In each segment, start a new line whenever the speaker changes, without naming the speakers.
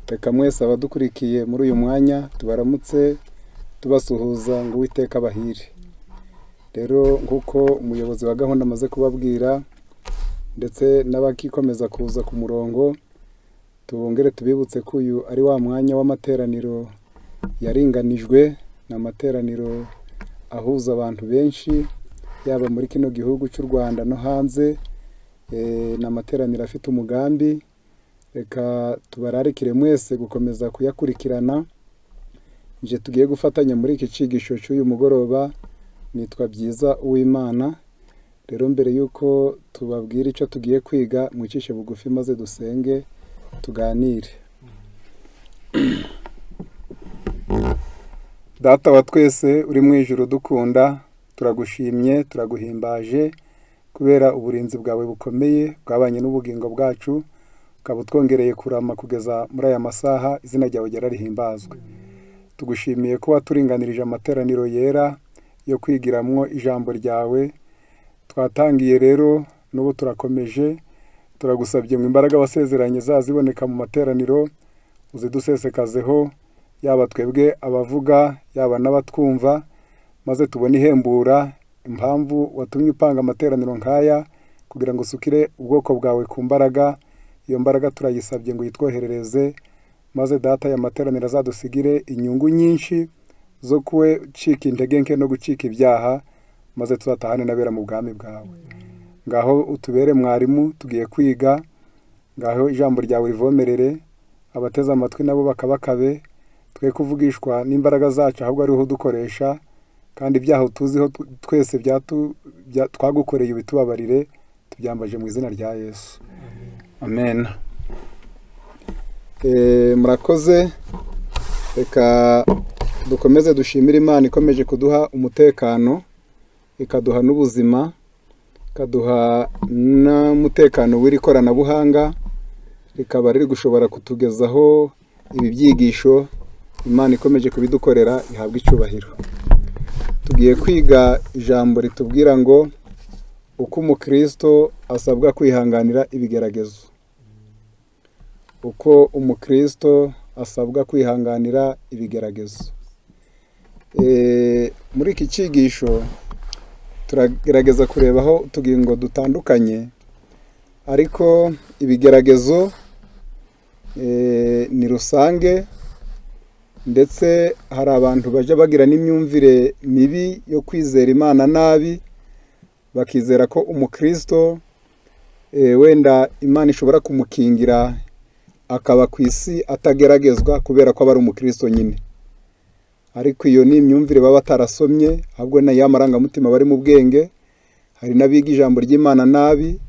Reka mwese abadukurikiye muri uyu mwanya tubaramutse, tubasuhuza ngo Uwiteka abahire. Rero nk'uko umuyobozi wa gahunda amaze kubabwira, ndetse n'abakikomeza kuza ku murongo, tubongere tubibutse ko uyu ari wa mwanya w'amateraniro yaringanijwe. Ni amateraniro ahuza abantu benshi, yaba muri kino gihugu cy'u Rwanda no hanze. Ni amateraniro afite umugambi. Reka tubararikire mwese gukomeza kuyakurikirana. Nje tugiye gufatanya muri iki cyigisho cy'uyu mugoroba nitwa Byiza Uwimana. Rero mbere y'uko tubabwira icyo tugiye kwiga, mwicishe bugufi maze dusenge, tuganire. Data wa twese uri mu ijuru dukunda, turagushimye, turaguhimbaje kubera uburinzi bwawe bukomeye bwabanye n'ubugingo bwacu, ukaba utwongereye kurama kugeza muri aya masaha. Izina ryawe ryarahimbazwe. Tugushimiye ko waturinganirije amateraniro yera yo kwigiramwo ijambo ryawe. Twatangiye rero, n'ubu turakomeje. Turagusabye ngo imbaraga wasezeranye zaziboneka mu materaniro uzidusesekazeho, yaba twebwe abavuga, yaba n'abatwumva, maze tubone ihembura. Impamvu watumye upanga amateraniro nk'aya kugira ngo usukire ubwoko bwawe ku mbaraga, iyo mbaraga turayisabye ngo uyitwoherereze, maze Data, aya materaniro azadusigire inyungu nyinshi zo gucika intege nke no gucika ibyaha, maze tuzatahane n'abera mu bwami bwawe. Ngaho utubere mwarimu, tugiye kwiga. Ngaho ijambo ryawe rivomerere, abateze amatwi nabo bakabakabe. Twe kuvugishwa n'imbaraga zacu, ahubwo ariho udukoresha, kandi ibyaha tuziho twese twagukoreye ubitubabarire. Tubyambaje mu izina rya Yesu, amen. Murakoze. Reka dukomeze dushimire Imana ikomeje kuduha umutekano, ikaduha n'ubuzima, ikaduha n'umutekano w'iri koranabuhanga, rikaba riri gushobora kutugezaho ibi byigisho. Imana ikomeje kubidukorera ihabwa icyubahiro. Tugiye kwiga ijambo ritubwira ngo uko umukristo asabwa kwihanganira ibigeragezo, uko umukristo asabwa kwihanganira ibigeragezo. Muri iki cyigisho turagerageza kurebaho utugingo dutandukanye, ariko ibigeragezo ni rusange, ndetse hari abantu bajya bagira n'imyumvire mibi yo kwizera Imana nabi, bakizera ko umukristo wenda Imana ishobora kumukingira akaba ku isi atageragezwa kubera ko aba ari umukristo nyine. Ariko iyo ni imyumvire baba batarasomye, ahubwo ni y'amarangamutima bari mu bwenge. Hari n'abiga ijambo ry'Imana nabi,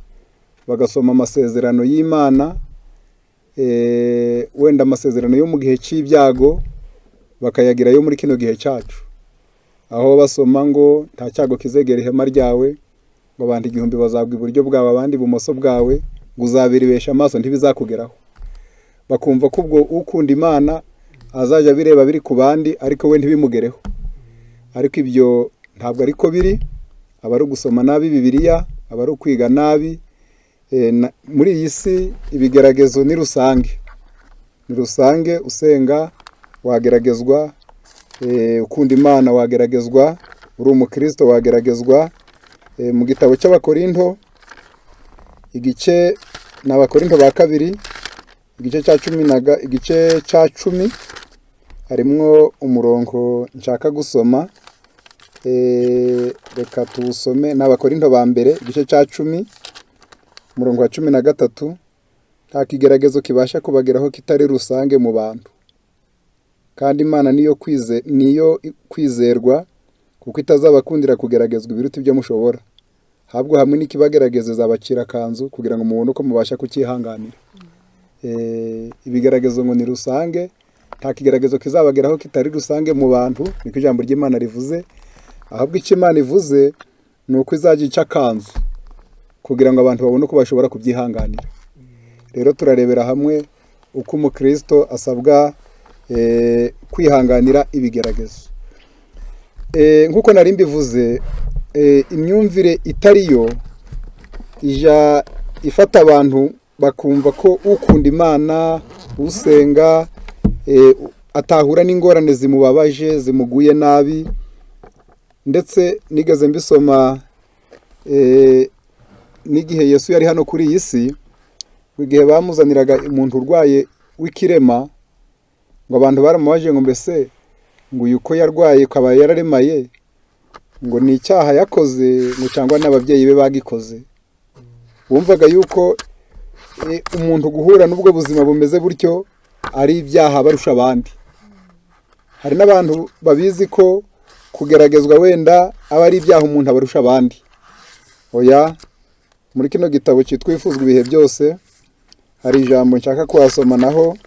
bagasoma amasezerano y'Imana, wenda amasezerano yo mu gihe cy'ibyago bakayagira yo muri kino gihe cyacu, aho basoma ngo nta cyago kizegera ihema ryawe, ngo abantu 1000 bazagwa iburyo bwawe, abandi ibumoso bwawe, ngo uzabirebesha amaso, ntibizakugeraho. Bakumva ko ubwo ukunda Imana azajya abireba biri ku bandi, ariko we ntibimugereho. Ariko ibyo ntabwo ariko biri. Aba ari ugusoma nabi Bibiliya, aba ari ukwiga nabi. Muri iyi si ibigeragezo ni rusange, ni rusange. Usenga wageragezwa, ukunda Imana wageragezwa, uri umukristo wageragezwa. Mu gitabo cy'Abakorinto, igice ni Abakorinto ba kabiri, igice cya cumi na igice cya 10, harimwo umurongo nshaka gusoma. Reka tuwusome. Ni Abakorinto ba mbere, igice cya 10, umurongo wa 13: "Nta kigeragezo kibasha kubageraho kitari rusange mu bantu, kandi Imana niyo kwizerwa, kuko itazabakundira kugeragezwa ibiruta ibyo mushobora. Ahubwo hamwe n'ikibagerageza izabacira akanzu kugira ngo mubone uko mubasha kucyihanganira." Ibigeragezo ngo ni rusange, nta kigeragezo kizabageraho kitari rusange mu bantu, niko ijambo ry'Imana rivuze. Ahubwo icyo Imana ivuze ni uko izajya ica akanzu kugira ngo abantu babone uko bashobora kubyihanganira. Rero turarebera hamwe uko umukristo asabwa kwihanganira ibigeragezo. Nk'uko nari mbivuze, imyumvire itari yo ijya ifata abantu bakumva ko ukunda Imana, Usenga atahura n'ingorane zimubabaje, zimuguye nabi. Ndetse nigeze mbisoma n'igihe Yesu yari hano kuri iyi si, igihe bamuzaniraga umuntu urwaye w'ikirema, ngo abantu baramubaje ngo: "Mbese ngo uyu ko yarwaye akaba yararemaye, ngo ni icyaha yakoze, ngo cyangwa n'ababyeyi be bagikoze?" Wumvaga yuko umuntu guhura n'ubwo buzima bumeze butyo ari ibyaha barusha abandi. Hari n'abantu babizi ko kugeragezwa wenda aba ari ibyaha umuntu abarusha abandi. Oya, muri kino gitabo cyitwa Wifuzwa Ibihe Byose hari ijambo nshaka kuhasoma naho,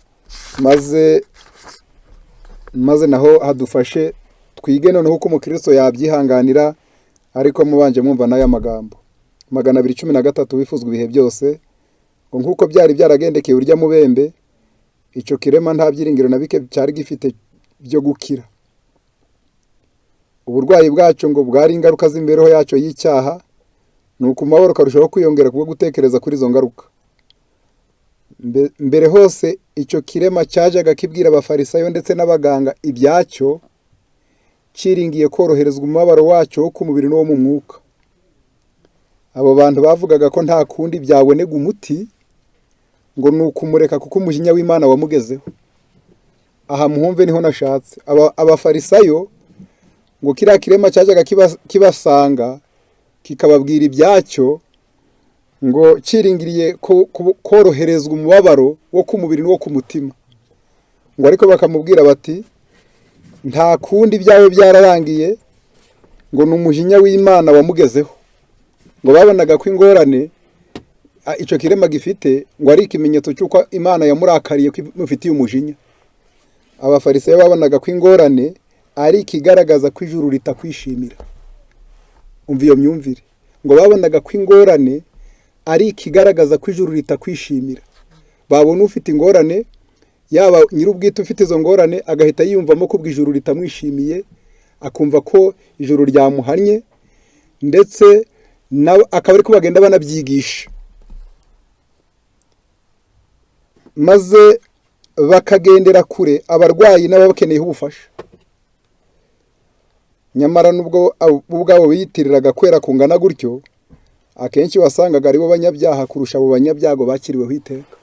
maze naho hadufashe twige noneho uko umukristo yabyihanganira. Ariko mubanje mwumva n'aya magambo, 213, Wifuzwa Ibihe Byose, ngo: "Nk'uko byari byaragendekeye urya mubembe, icyo kirema nta byiringiro na bike cyari gifite byo gukira. Uburwayi bwacyo ngo bwari ingaruka z'imibereho yacyo y'icyaha, ni uko umubabaro ukarushaho kwiyongera kubwo gutekereza kuri izo ngaruka. Mbere hose icyo kirema cyajyaga kibwira Abafarisayo ndetse n'abaganga ibyacyo, cyiringiye koroherezwa umubabaro wacyo wo ku mubiri n'uwo mu mwuka. Abo bantu bavugaga ko nta kundi byabonega umuti, ngo ni ukumureka kuko umujinya w'Imana wamugezeho." Aha muhumve, niho nashatse. Abafarisayo ngo kiriya kirema cyajyaga kibasanga kikababwira ibyacyo, ngo cyiringiriye koroherezwa umubabaro wo ku mubiri n'uwo ku mutima, ngo ariko bakamubwira bati: "Nta kundi, ibyawe byararangiye," ngo ni umujinya w'Imana wamugezeho. Ngo babonaga ko ingorane icyo kirema gifite ngo ari ikimenyetso cy'uko Imana yamurakariye, ko imufitiye umujinya. Abafarisayo babonaga ko ingorane ari ikigaragaza ko ijuru ritakwishimira. Umva iyo myumvire! Ngo babonaga ko ingorane ari ikigaragaza ko ijuru ritakwishimira. Babona ufite ingorane, yaba nyir'ubwite ufite izo ngorane, agahita yiyumvamo ko ubwo ijuru ritamwishimiye, akumva ko ijuru ryamuhannye, ndetse nawe akaba ariko bagenda banabyigisha, maze bakagendera kure abarwayi n'ababakeneyeho ubufasha. Nyamara nubwo bo ubwabo biyitiriraga kwera kungana gutyo, akenshi wasangaga aribo banyabyaha kurusha abo banyabyago bakiriweho iteka.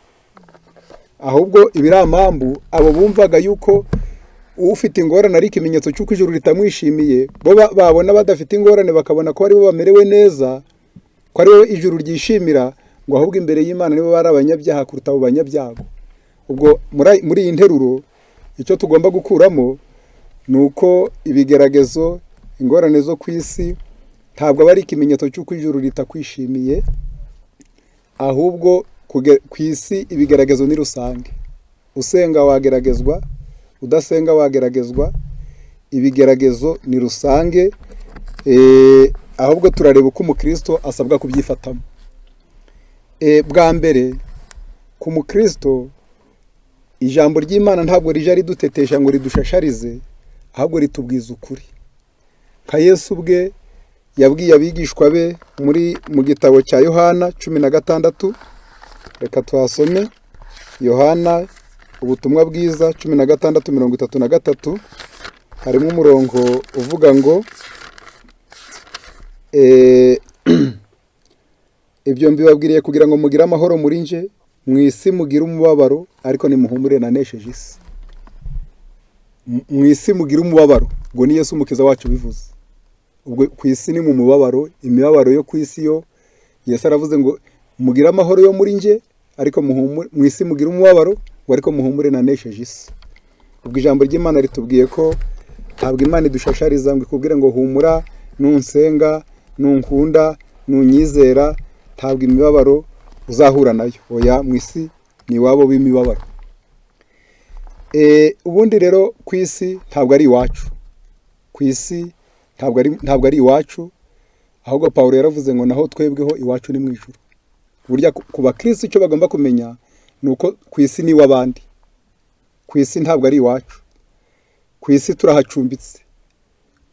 Ahubwo ibiramambu, abo bumvaga yuko ufite ingorane ari ikimenyetso cy'uko ijuru ritamwishimiye, bo babona badafite ingorane bakabona ko aribo bamerewe neza, ko aribo ijuru ryishimira, ngo ahubwo imbere y'Imana nibo bari abanyabyaha kuruta abo banyabyago. Ubwo muri iyi nteruro icyo tugomba gukuramo ni uko ibigeragezo, ingorane zo ku isi, ntabwo aba ari ikimenyetso cy'uko ijuru ritakwishimiye. Ahubwo ku isi ibigeragezo ni rusange. Usenga wageragezwa, udasenga wageragezwa, ibigeragezo ni rusange. Ahubwo turareba uko umukristo asabwa kubyifatamo. Bwa mbere, ku mukristo ijambo ry'Imana ntabwo rijya ridutetesha ngo ridushasharize, ahubwo ritubwiza ukuri. Nka Yesu ubwe yabwiye abigishwa be mu gitabo cya Yohana 16, reka tuhasome. Yohana Ubutumwa Bwiza 16:33, harimo umurongo uvuga ngo: "Ibyo mbibabwiriye kugira ngo mugire amahoro muri nje. Mu isi mugire umubabaro, ariko nimuhumure, nanesheje isi." Mu isi mugire umubabaro, ubwo ni Yesu Umukiza wacu ubivuze. Ubwo ku isi ni mu mubabaro, imibabaro yo ku isi yo Yesu aravuze ngo: "Mugire amahoro yo muri nje, ariko muhumure, mu isi mugire umubabaro," ngo "ariko muhumure, nanesheje isi." Ubwo ijambo ry'Imana ritubwiye ko ntabwo Imana idushashariza ngo ikubwire ngo: "Humura, nunsenga, nunkunda, nunyizera, ntabwo imibabaro uzahura nayo." Oya, mu isi ni iwabo w'imibabaro. Ubundi rero ku isi ntabwo ari iwacu, ku isi ntabwo ari iwacu. Ahubwo Pawulo yaravuze ngo: "Naho twebweho iwacu ni mu ijuru." Burya ku bakirisitu icyo bagomba kumenya ni uko ku isi ni iw'abandi, ku isi ntabwo ari iwacu, ku isi turahacumbitse.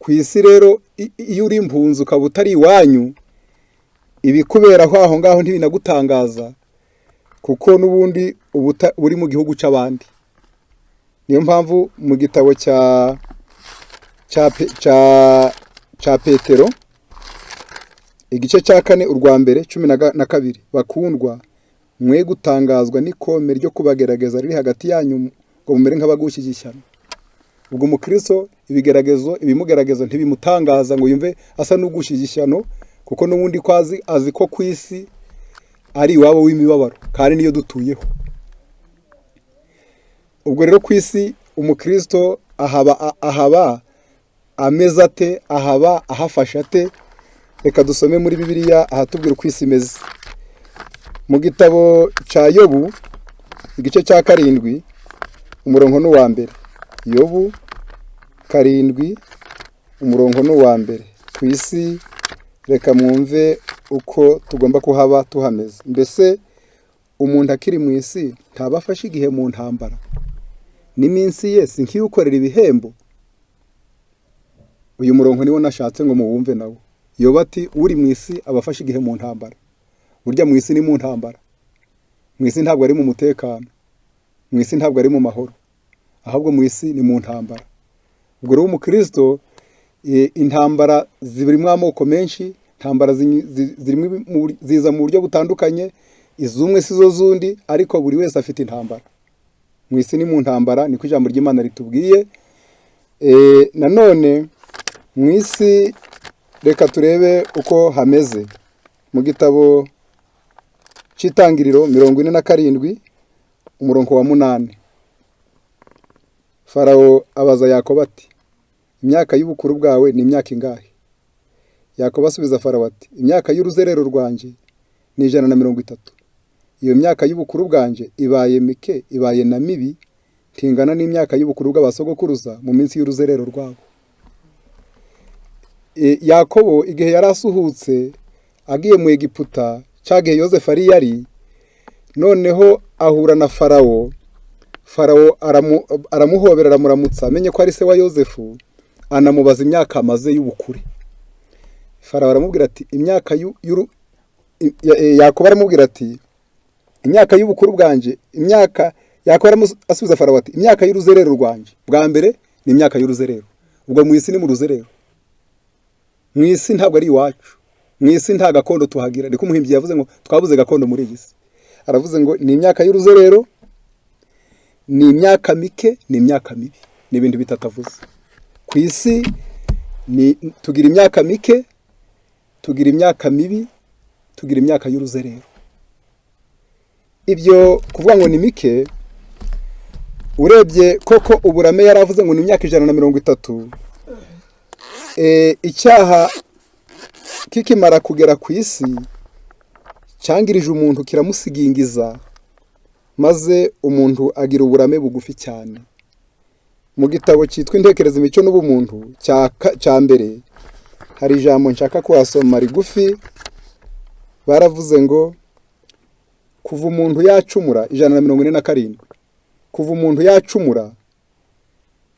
Ku isi rero iyo uri impunzi ukaba utari iwanyu, ibikuberaho aho ngaho ntibinagutangaza. Kuko n'ubundi uri mu gihugu cy'abandi. Niyo mpamvu mu gitabo cya Petero, igice cya 4, urwa mbere, 12: "Bakundwa, mwe gutangazwa n'ikome ryo kubagerageza riri hagati yanyu ngo mumere nk'abagushije ishyano." Ubwo umukristo ibigeragezo, ibimugerageza ntibimutangaza ngo yumve asa n'ugushije ishyano, kuko n'ubundi ko azi ko ku isi ari iwabo w'imibabaro, kandi niyo dutuyeho. Ubwo rero ku isi umukristo ahaba ameze ate? Ahaba ahafashe ate? Reka dusome muri Bibiliya ahatubwira uko isi imeze. Mu gitabo cya Yobu, igice cya 7, umurongo ni uwa mbere. Yobu 7, umurongo ni uwa mbere. Ku isi, reka mwumve uko tugomba kuhaba tuhameze. "Mbese umuntu akiri mu isi ntaba afashe igihe mu ntambara? N'iminsi ye si nk'iyukorera ibihembo?" Uyu murongo niwo nashatse ngo muwumve nawo. Yoba ati uri mu isi aba afashe igihe mu ntambara. Burya mu isi ni mu ntambara. Mu isi ntabwo ari mu mutekano, mu isi ntabwo ari mu mahoro, ahubwo mu isi ni mu ntambara. Ubwo rero umukristo, intambara zirimo amoko menshi. Intambara ziza mu buryo butandukanye. Iz'umwe si zo z'undi, ariko buri wese afite intambara. Mu isi ni mu ntambara, niko ijambo ry'Imana ritubwiye. Nanone mu isi, reka turebe uko hameze mu gitabo cy'Itangiriro 47, umurongo wa 8. Farawo abaza Yakobo ati: "Imyaka y'ubukuru bwawe ni imyaka ingahe?" Yakobo asubiza Farawo ati: "Imyaka y'uruzerero rwanjye ni 130. Iyo myaka y'ubukuru bwanjye ibaye mike, ibaye na mibi, ntingana n'imyaka y'ubukuru bw'abasogokuruza mu minsi y'uruzerero rwabo." Yakobo igihe yari asuhutse agiye mu Egiputa, cya gihe Yosefu ari yari, noneho ahura na Farawo. Farawo aramuhobera, aramuramutsa, amenye ko ari se wa Yosefu, anamubaza imyaka amaze y'ubukure. Farawo aramubwira ati imyaka Yakobo aramubwira ati imyaka y'ubukuru bwanjye, imyaka, Yakobo asubiza Farawo ati: "Imyaka y'uruzerero rwanjye." Bwa mbere ni imyaka y'uruzerero. Ubwo mu isi ni mu ruzerero. Mu isi ntabwo ari iwacu, mu isi nta gakondo tuhagira. Niko umuhimbyi yavuze ngo twabuze gakondo muri iyi si. Aravuze ngo ni imyaka y'uruzerero, ni imyaka mike, ni imyaka mibi. Ni ibintu bitatu avuze. Ku isi ni tugira imyaka mike, tugira imyaka mibi, tugira imyaka y'uruzerero. Ibyo kuvuga ngo ni mike, urebye koko uburame yari avuze ngo ni imyaka 130. Icyaha kikimara kugera ku isi cyangirije umuntu, kiramusigingiza, maze umuntu agira uburame bugufi cyane. Mu gitabo cyitwa Intekerezo, Imico n'Ubumuntu cya mbere, hari ijambo nshaka kuhasoma rigufi. Baravuze ngo kuva umuntu yacumura, 147, kuva umuntu yacumura,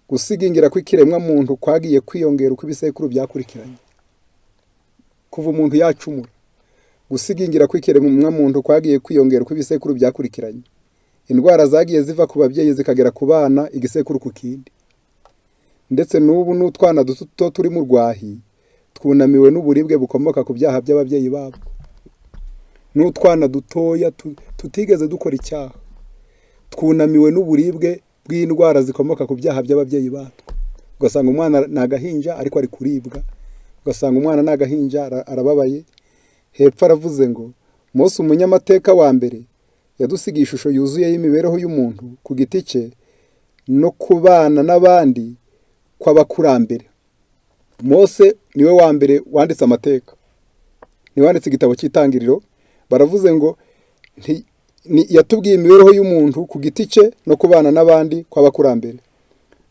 gusigingira kw'ikiremwamuntu kwagiye kwiyongera uko ibisekuru byakurikiranye. Kuva umuntu yacumura, gusigingira kw'ikiremwamuntu kwagiye kwiyongera uko ibisekuru byakurikiranye. Indwara zagiye ziva ku babyeyi zikagera ku bana, igisekuru ku kindi. Ndetse n'ubu n'utwana duto turi mu rwahi twunamiwe n'uburibwe bukomoka ku byaha by'ababyeyi babo. N'utwana dutoya tutigeze dukora icyaha twunamiwe n'uburibwe bw'indwara zikomoka ku byaha by'ababyeyi batwo. Ugasanga umwana ni agahinja ariko ari kuribwa, ugasanga umwana ni agahinja arababaye. Hepfo aravuze ngo Mose, umunyamateka wa mbere, yadusigiye ishusho yuzuye y'imibereho y'umuntu ku giti cye no kubana n'abandi kw'abakurambere. Mose niwe wa mbere wanditse amateka, niwe wanditse igitabo cy'Itangiriro. Baravuze ngo yatubwiye imibereho y'umuntu ku giti cye no kubana n'abandi kw'abakurambere.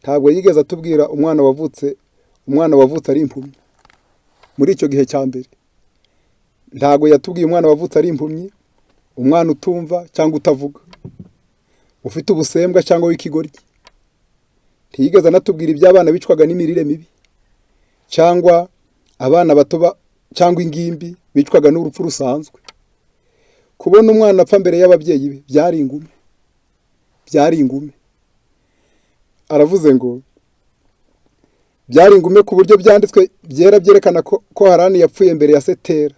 Ntabwo yigeze atubwira umwana wavutse ari impumyi muri icyo gihe cya mbere. Ntabwo yatubwiye umwana wavutse ari impumyi, umwana utumva cyangwa utavuga, ufite ubusembwa cyangwa w'ikigoryi. Ntiyigeze anatubwira iby'abana bicwaga n'imirire mibi, cyangwa abana bato cyangwa ingimbi bicwaga n'urupfu rusanzwe. Kubona umwana apfa mbere y'ababyeyi be byari ingume, byari ingume. Aravuze ngo byari ingume ku buryo byanditswe byera byerekana ko Harani yapfuye mbere ya Setera.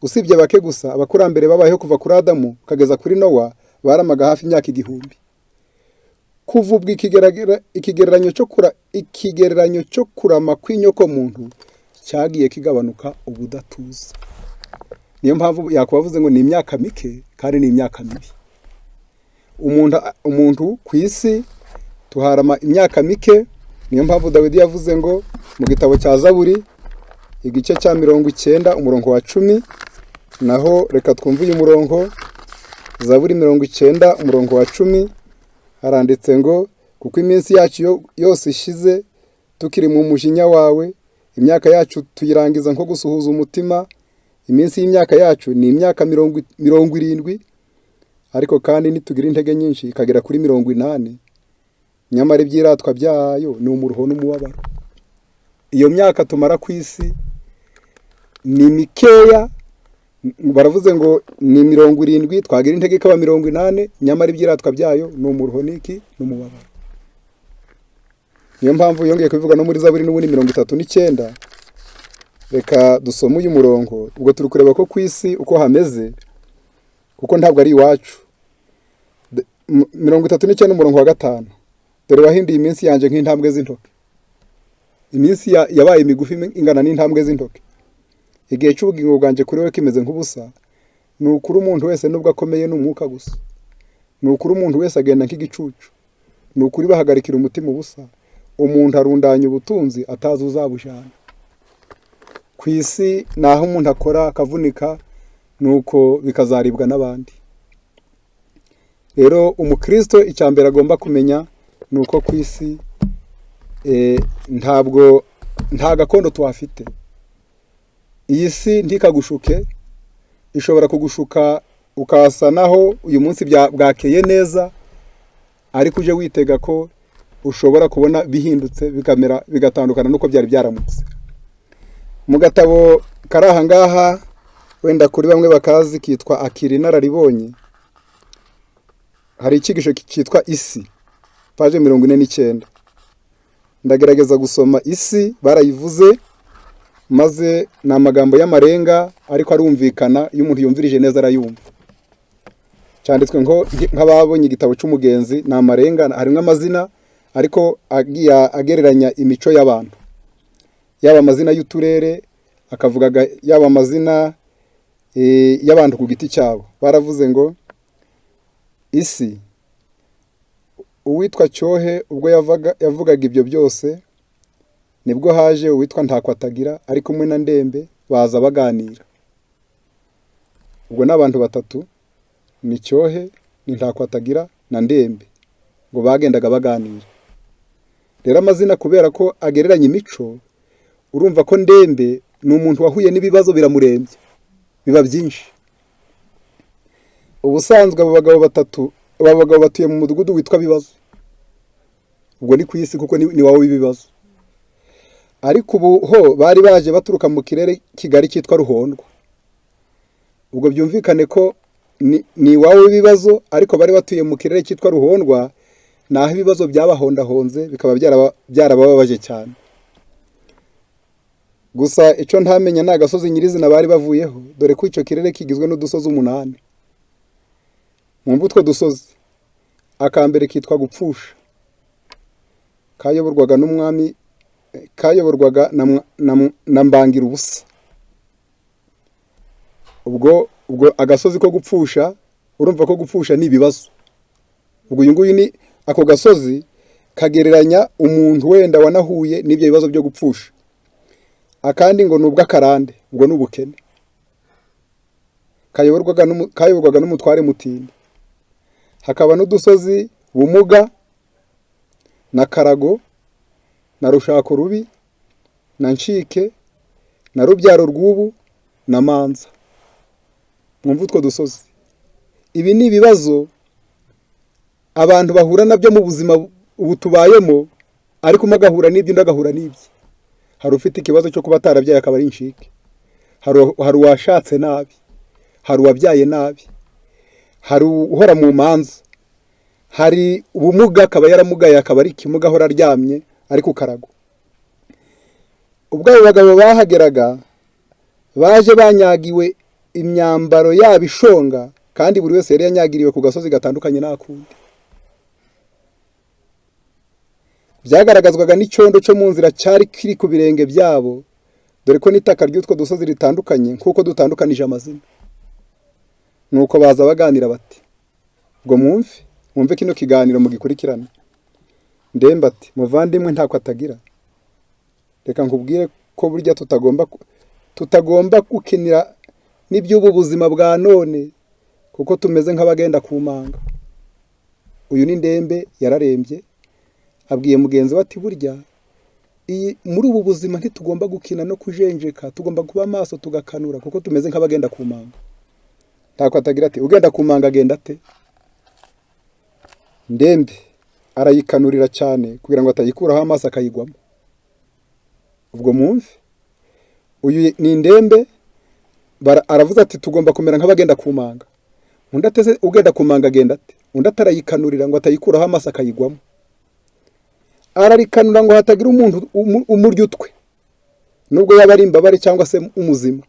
Usibye bake gusa, abakurambere babayeho kuva kuri Adamu ukageza kuri Nowa baramaga hafi imyaka 1000. Kuva ubwo ikigereranyo cyo kurama kw'inyoko muntu cyagiye kigabanuka ubudatuza. Niyo mpamvu Yakobo avuze ngo ni imyaka mike kandi ni imyaka mibi. Umuntu ku isi tuharama imyaka mike. Niyo mpamvu Dawidi yavuze ngo mu gitabo cya Zaburi igice cya 90 umurongo wa 10, naho reka twumve uyu murongo. Zaburi 90 umurongo wa 10 haranditse ngo: "Kuko iminsi yacu yose ishize tukiri mu mujinya wawe, imyaka yacu tuyirangiza nko gusuhuza umutima. Iminsi y'imyaka yacu ni imyaka 70, ariko kandi nitugira intege nyinshi ikagera kuri 80, nyamara ibyiratwa byayo ni umuruho n'umubabaro." Iyo myaka tumara ku isi ni mikeya. Baravuze ngo ni 70, twagira intege ikaba 80, nyamara ibyiratwa byayo ni umuruho n'iki? N'umubabaro. Niyo mpamvu yongeye kubivuga no muri Zaburi n'ubundi 39. Reka dusome uyu murongo. Ubwo turi kureba ko ku isi uko hameze, kuko ntabwo ari iwacu. 39 umurongo wa 5: "Dore wahinduye iminsi yanjye nk'intambwe z'intoke, iminsi yabaye migufi ingana n'intambwe z'intoke. Igihe cy'ubugingo bwanjye kuri we kimeze nk'ubusa. Ni ukuri umuntu wese nubwo akomeye ni umwuka gusa. Ni ukuri umuntu wese agenda nk'igicucu. Ni ukuri bahagarikira umutima ubusa. Umuntu arundanya ubutunzi atazi uzabujana." Ku isi ni aho umuntu akora akavunika, nuko bikazaribwa n'abandi. Rero umukristo icya mbere agomba kumenya ni uko ku isi ntabwo nta gakondo tuhafite. Iyi si ntikagushuke. Ishobora kugushuka ukasa naho uyu munsi bwakeye neza, ariko uje witega ko ushobora kubona bihindutse, bikamera bigatandukana n'uko byari byaramutse. Mu gatabo kari aha ngaha, wenda kuri bamwe bakazi, kitwa "Akira Inararibonye", hari icyigisho cyitwa "Isi", page 49. Ndagerageza gusoma. Isi barayivuze, maze ni amagambo y'amarenga ariko arumvikana. Iyo umuntu yumvirije neza arayumva. Cyanditswe nk'ababonye igitabo cy'umugenzi. Ni amarenga, harimo amazina ariko agiye agereranya imico y'abantu, yaba amazina y'uturere akavuga, yaba amazina y'abantu ku giti cyabo. Baravuze ngo: "Isi." Uwitwa Cyohe ubwo yavugaga ibyo byose, nibwo haje uwitwa Ntakwatagira ari kumwe na Ndembe, baza baganira. Ubwo ni abantu batatu, ni Cyohe, ni Ntakwatagira na Ndembe, ngo bagendaga baganira. Rero amazina kubera ko agereranya imico, urumva ko Ndembe ni umuntu wahuye n'ibibazo biramurembye, biba byinshi. Ubusanzwe abo bagabo batatu, aba bagabo batuye mu mudugudu witwa Bibazo. Ubwo ni ku isi, kuko ni wowe w'ibibazo. Ariko ubu ho bari baje baturuka mu kirere kigari cyitwa Ruhondwa. Ubwo byumvikane ko ni iwawe w'ibibazo, ariko bari batuye mu kirere cyitwa Ruhondwa, ni aho ibibazo byabahondahonze bikaba byarabababaje cyane. Gusa icyo ntamenya ni agasozi nyirizina bari bavuyeho, dore ko icyo kirere kigizwe n'udusozi 8. Mwumve utwo dusozi: akambere kitwa Gupfusha, kayoborwaga n'umwami, kayoborwaga na Mbangira ubusa. Ubwo agasozi ko gupfusha, urumva ko gupfusha ni ibibazo. Ubwo uyu nguyu ni ako gasozi kagereranya umuntu wenda wanahuye n'ibyo bibazo byo gupfusha. Akandi ngo ni ubw'akarande, ubwo ni ubukene, kayoborwaga n'umutware Mutindi. Hakaba n'udusozi Bumuga na Karago na Rushako rubi na Ncike na Rubyaro rw'ubu na Manza. Mwumve utwo dusozi. Ibi ni ibibazo abantu bahura nabyo mu buzima ubu tubayemo, ariko umwe agahura n'ibyo, undi agahura n'ibye. Hari ufite ikibazo cyo kuba atarabyaye akaba ari incike, hari uwashatse nabi, hari uwabyaye nabi. Hari uhora mu manza, hari ubumuga, akaba yaramugaye, akaba ari ikimuga, ahora aryamye ari ku karago. Ubwo abo bagabo bahageraga, baje banyagiwe imyambaro yabo ishonga, kandi buri wese yari yanyagiriwe ku gasozi gatandukanye n'akundi. Byagaragazwaga n'icyondo cyo mu nzira cyari kiri ku birenge byabo, dore ko n'itaka ry'utwo dusozi ritandukanye nk'uko dutandukanije amazina. Nuko baza baganira bati: "Ngo mwumve, mwumve kino kiganiro mugikurikirane." Ndembe ati: "Muvandimwe, ntako atagira. Reka nkubwire ko burya tutagomba gukinira n'iby'ubu buzima bwa none, kuko tumeze nk'abagenda ku manga." Uyu ni Ndembe, yararembye, abwiye mugenzi we ati: "Burya iyi muri ubu buzima ntitugomba gukina no kujenjeka, tugomba kuba maso tugakanura, kuko tumeze nk'abagenda ku manga." Ntako atagira ati: "Ugenda ku manga agenda ate?" Ndembe arayikanurira cyane kugira ngo atayikuraho amaso akayigwamo. Ubwo mwumve, uyu ni Ndembe, aravuze ati: "Tugomba kumera nk'abagenda ku manga." Undi ateze: "Ugenda ku manga agenda ate?" Undi atarayikanurira ngo atayikuraho amaso akayigwamo. Ararikanura ngo hatagira umuntu umurya utwe, nubwo yaba ari imbabare cyangwa se umuzima.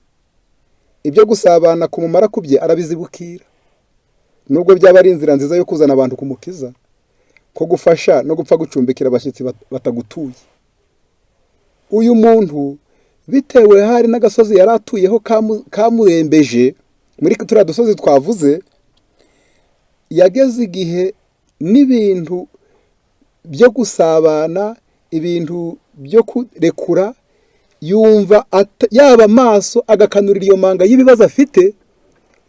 Ibyo gusabana ku mumara kubye arabizibukira, nubwo byaba ari inzira nziza yo kuzana abantu ku Mukiza, ko gufasha no gupfa gucumbikira abashyitsi batagutuye. Uyu muntu, bitewe hari n'agasozi yari atuyeho kamurembeje muri turiya dusozi twavuze, yageze igihe n'ibintu byo gusabana, ibintu byo kurekura, yumva yaba amaso agakanurira iyo manga y'ibibazo afite,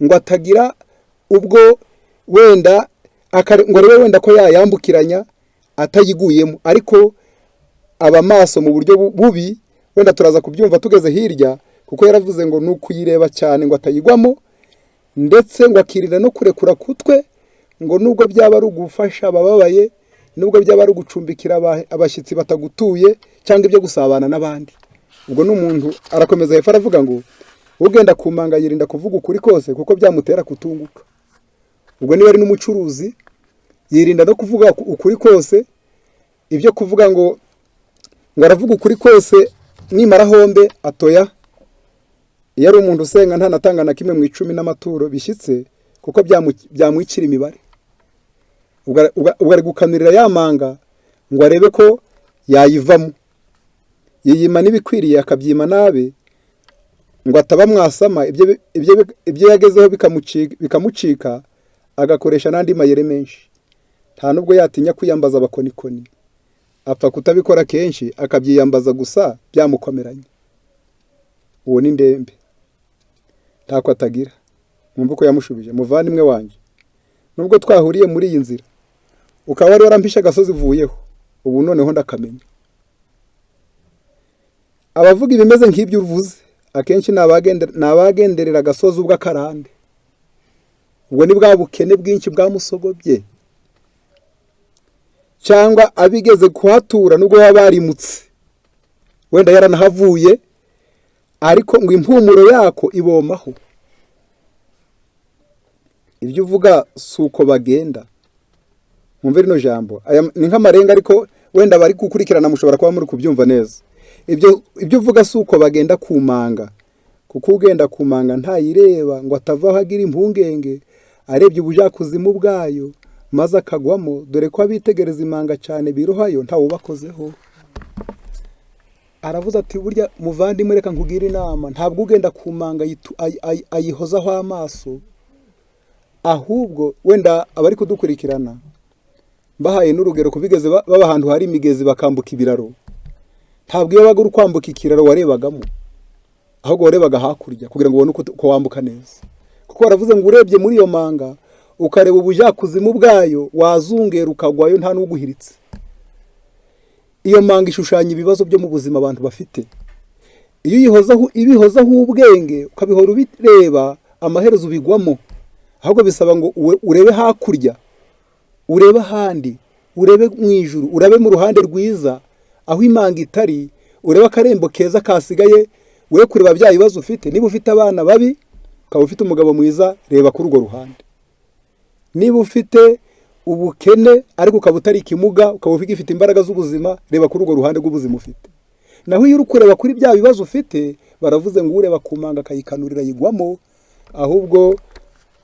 ngo atagira ubwo wenda ngo arebe wenda ko yayambukiranya atayiguyemo. Ariko aba maso mu buryo bubi, wenda turaza kubyumva tugeze hirya, kuko yaravuze ngo ni ukuyireba cyane ngo atayigwamo, ndetse ngo akirinda no kurekura kutwe, ngo nubwo byaba ari ugufasha abababaye, nubwo byaba ari ugucumbikira abashyitsi batagutuye, cyangwa ibyo gusabana n'abandi. Ubwo ni umuntu arakomeza hepfo aravuga ngo: "Ugenda ku manga yirinda kuvuga ukuri kose, kuko byamutera kutunguka." Ubwo niba ari n'umucuruzi, yirinda no kuvuga ukuri kose. Ibyo kuvuga ngo aravuga ukuri kose nimara hombe atoya. Iyo ari umuntu usenga, ntanatanga na kimwe mu icumi n'amaturo bishyitse, kuko byamwicira imibare. Ubwo ari gukanurira ya manga ngo arebe ko yayivamo. Yiyima n'ibikwiriye, akabyima nabi, ngo ataba mwasama, ibyo yagezeho bikamucika, agakoresha n'andi mayeri menshi. Nta nubwo yatinya kwiyambaza abakonikoni, apfa kutabikora kenshi, akabyiyambaza gusa byamukomeranye. Uwo ni Ndembe. Ntako atagira. Mwumve uko yamushubije: "Muvandimwe wanjye, nubwo twahuriye muri iyi nzira, ukaba wari warampishe agasozi uvuyeho, ubu noneho ndakamenya. Abavuga ibimeze nk'ibyo uvuze akenshi ni abagenderera agasozi ubw'akarande." Ubwo ni bwa bukene bwinshi bwamusogobye, cyangwa abigeze kuhatura, nubwo baba barimutse, wenda yaranahavuye, ariko ngo impumuro yako ibomaho. Ibyo uvuga si uko bagenda. Mwumve rino jambo, aya ni nk'amarenga, ariko wenda bari gukurikirana mushobora kuba muri kubyumva neza. Ibyo uvuga si uko bagenda ku manga, kuko ugenda ku manga ntayireba, ngo atavaho agira impungenge arebye ubujyakuzimu bwayo, maze akagwamo, dore ko abitegereza imanga cyane birohayo ntawubakozeho. Aravuze ati: "Burya muvandimwe, reka nkugire inama. Ntabwo ugenda ku manga ayihozaho amaso." Ahubwo wenda abari kudukurikirana, mbahaye n'urugero, kubigeze baba ahantu hari imigezi bakambuka ibiraro, ntabwo iyo wabaga uri kwambuka ikiraro warebagamo, ahubwo warebaga hakurya kugira ngo ubone uko wambuka neza, kuko baravuze ngo urebye muri iyo manga ukareba ubujyakuzimu bwayo, wazungera ukagwayo nta n'uguhiritse. Iyo manga ishushanya ibibazo byo mu buzima abantu bafite. Iyo uyihozaho, ibihozaho ubwenge, ukabihora ubireba, amaherezo ubigwamo. Ahubwo bisaba ngo urebe hakurya, urebe ahandi, urebe mu ijuru, urebe mu ruhande rwiza aho imanga itari, urebe akarembo keza kasigaye, we kureba bya bibazo ufite. Niba ufite abana babi, ukaba ufite umugabo mwiza, reba kuri urwo ruhande. Niba ufite ubukene ariko ukaba utari ikimuga, ukaba ufite imbaraga z'ubuzima, reba kuri urwo ruhande rw'ubuzima ufite. Naho iyo uri kureba kuri bya bibazo ufite, baravuze ngo ureba ku manga akayikanurira yigwamo, ahubwo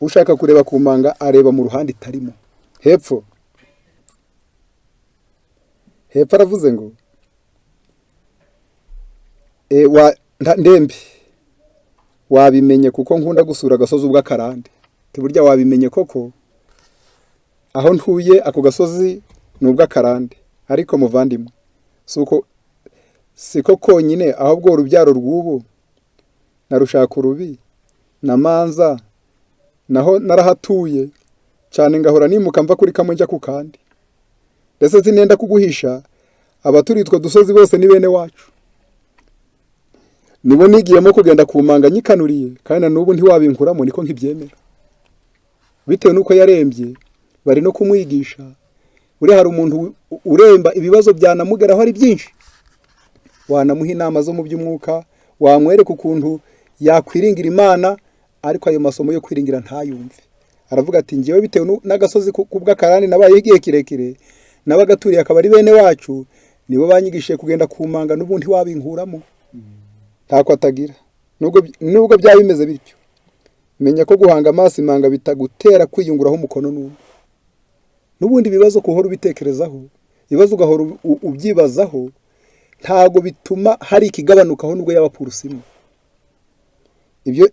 ushaka kureba ku manga areba mu ruhande itarimo. Hepfo hepfo aravuze ngo Ndembe wabimenye kuko nkunda gusura agasozi ubw'akarande. Burya wabimenye koko, aho ntuye ako gasozi ni ubw'akarande. Ariko muvandimwe, si uko siko konyine, ahubwo urubyaro rw'ubu na rushaka urubi na Manza naho narahatuye cyane, ngahora nimuka mva kuri kamwe njya ku kandi. Ndetse sinenda kuguhisha, abaturiye utwo dusozi bose ni bene wacu, nibo nigiyemo kugenda ku manga nyikanuriye, kandi na n'ubu ntiwabinkuramo, niko nkibyemera. Bitewe n'uko yarembye, bari no kumwigisha. Buriya hari umuntu uremba ibibazo byanamugeraho ari byinshi, wanamuha inama zo mu by'umwuka, wamwereka ukuntu yakwiringira Imana, ariko ayo masomo yo kwiringira ntayumve. Aravuga ati: "Ngewe bitewe n'agasozi kubw'akarande nabayeho igihe kirekire, n'abagaturiye akaba ari bene wacu, nibo banyigishije kugenda ku manga, n'ubundi wabinkuramo." Ntako atagira. Nubwo byaba bimeze bityo, menya ko guhanga amaso imanga bitagutera kwiyunguraho umukono n'umwe. N'ubundi ibibazo kuhora ubitekerezaho, ibibazo ugahora ubyibazaho, ntago bituma hari ikigabanukaho nubwo yaba purusimu. Ibyo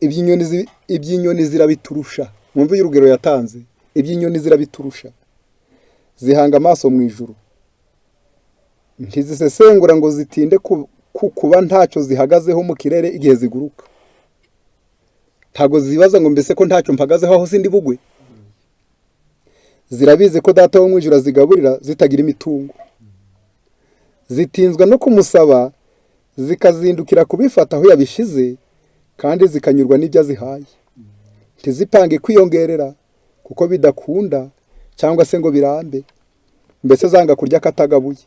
iby'inyoni zirabiturusha. Mwumve urugero yatanze: iby'inyoni zirabiturusha. Zihanga amaso mu ijuru, ntizisesengura ngo zitinde ku kuba ntacyo zihagazeho mu kirere igihe ziguruka. Ntabwo zibaza ngo: "Mbese ko ntacyo mpagazeho, aho sindi bugwe?" Zirabizi ko Data wo mu ijuru azigaburira zitagira imitungo. Zitinzwa no kumusaba, zikazindukira kubifata aho yabishize, kandi zikanyurwa n'ibyo azihaye. Ntizipange kwiyongerera kuko bidakunda cyangwa se ngo birambe. Mbese zanga kurya akatagabuye.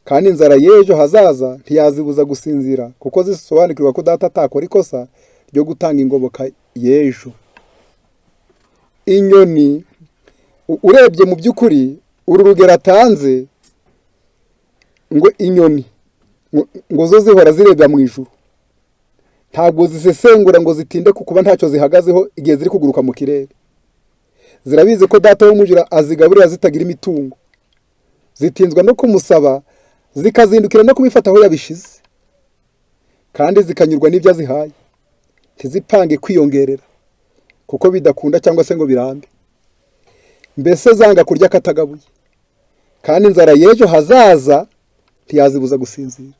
Kandi inzara y'ejo hazaza ntiyazibuza gusinzira, kuko zisobanukirwa ko Data atakora ikosa ryo gutanga ingoboka y'ejo. Inyoni, urebye mu by'ukuri uru rugero atanze, ngo inyoni ngo zo zihora zireba mu ijuru, ntabwo zisesengura ngo zitinde ku kuba ntacyo zihagazeho igihe ziri kuguruka mu kirere. Zirabizi ko Data wo mu ijuru azigaburira zitagira imitungo. Zitinzwa no kumusaba, zikazindukira no kubifata aho yabishize, kandi zikanyurwa n'ibyo azihaye. Ntizipange kwiyongerera kuko bidakunda cyangwa se ngo birambe. Mbese zanga kurya akatagabuye. Kandi inzara y'ejo hazaza ntiyazibuza gusinzira,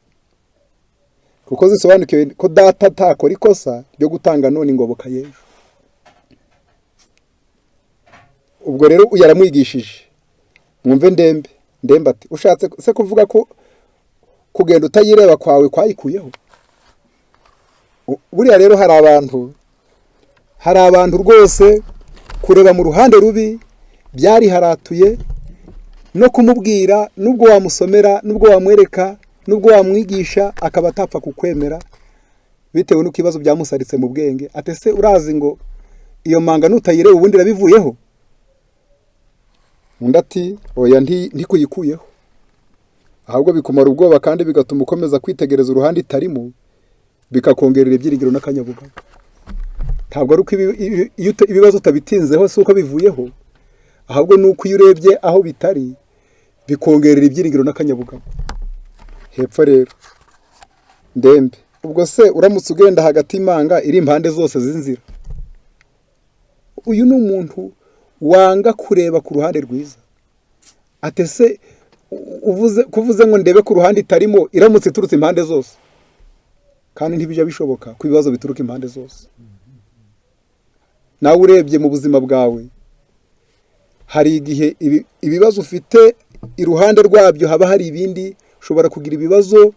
kuko zisobanukiwe ko Data atakora ikosa ryo gutanga none ingoboka y'ejo. Ubwo rero uyu yaramwigishije. Mwumve Ndembe. Ndembe ati: "Ushatse se kuvuga ko kugenda utayireba kwawe kwayikuyeho?" Buriya rero hari abantu rwose kureba mu ruhande rubi byariharatuye, no kumubwira, nubwo wamusomera, nubwo wamwereka, nubwo wamwigisha, akaba atapfa kukwemera bitewe n'uko ibibazo byamusaritse mu bwenge. Ati: "Ese urazi ngo iyo manga nutayireba ubundi irabivuyeho?" Undi ati: "Oya, ntikuyikuyeho, ahubwo bikumara ubwoba kandi bigatuma ukomeza kwitegereza uruhande itarimo, bikakongerera ibyiringiro n'akanyabugabo." Ntabwo ari uko iyo ibibazo utabitinzeho si uko bivuyeho, ahubwo ni uko iyo urebye aho bitari bikongerera ibyiringiro n'akanyabugabo. Hepfo rero, Ndembe: "Ubwo se uramutse ugenda hagati y'imanga iri impande zose z'inzira?" Uyu ni umuntu wanga kureba ku ruhande rwiza. Ati: "Ese uvuze kuvuze ngo ndebe ku ruhande itarimo, iramutse iturutse impande zose?" Kandi ntibijya bishoboka ko ibibazo bituruka impande zose. Nawe urebye mu buzima bwawe, hari igihe ibibazo ufite iruhande rwabyo haba hari ibindi. Ushobora kugira ibibazo,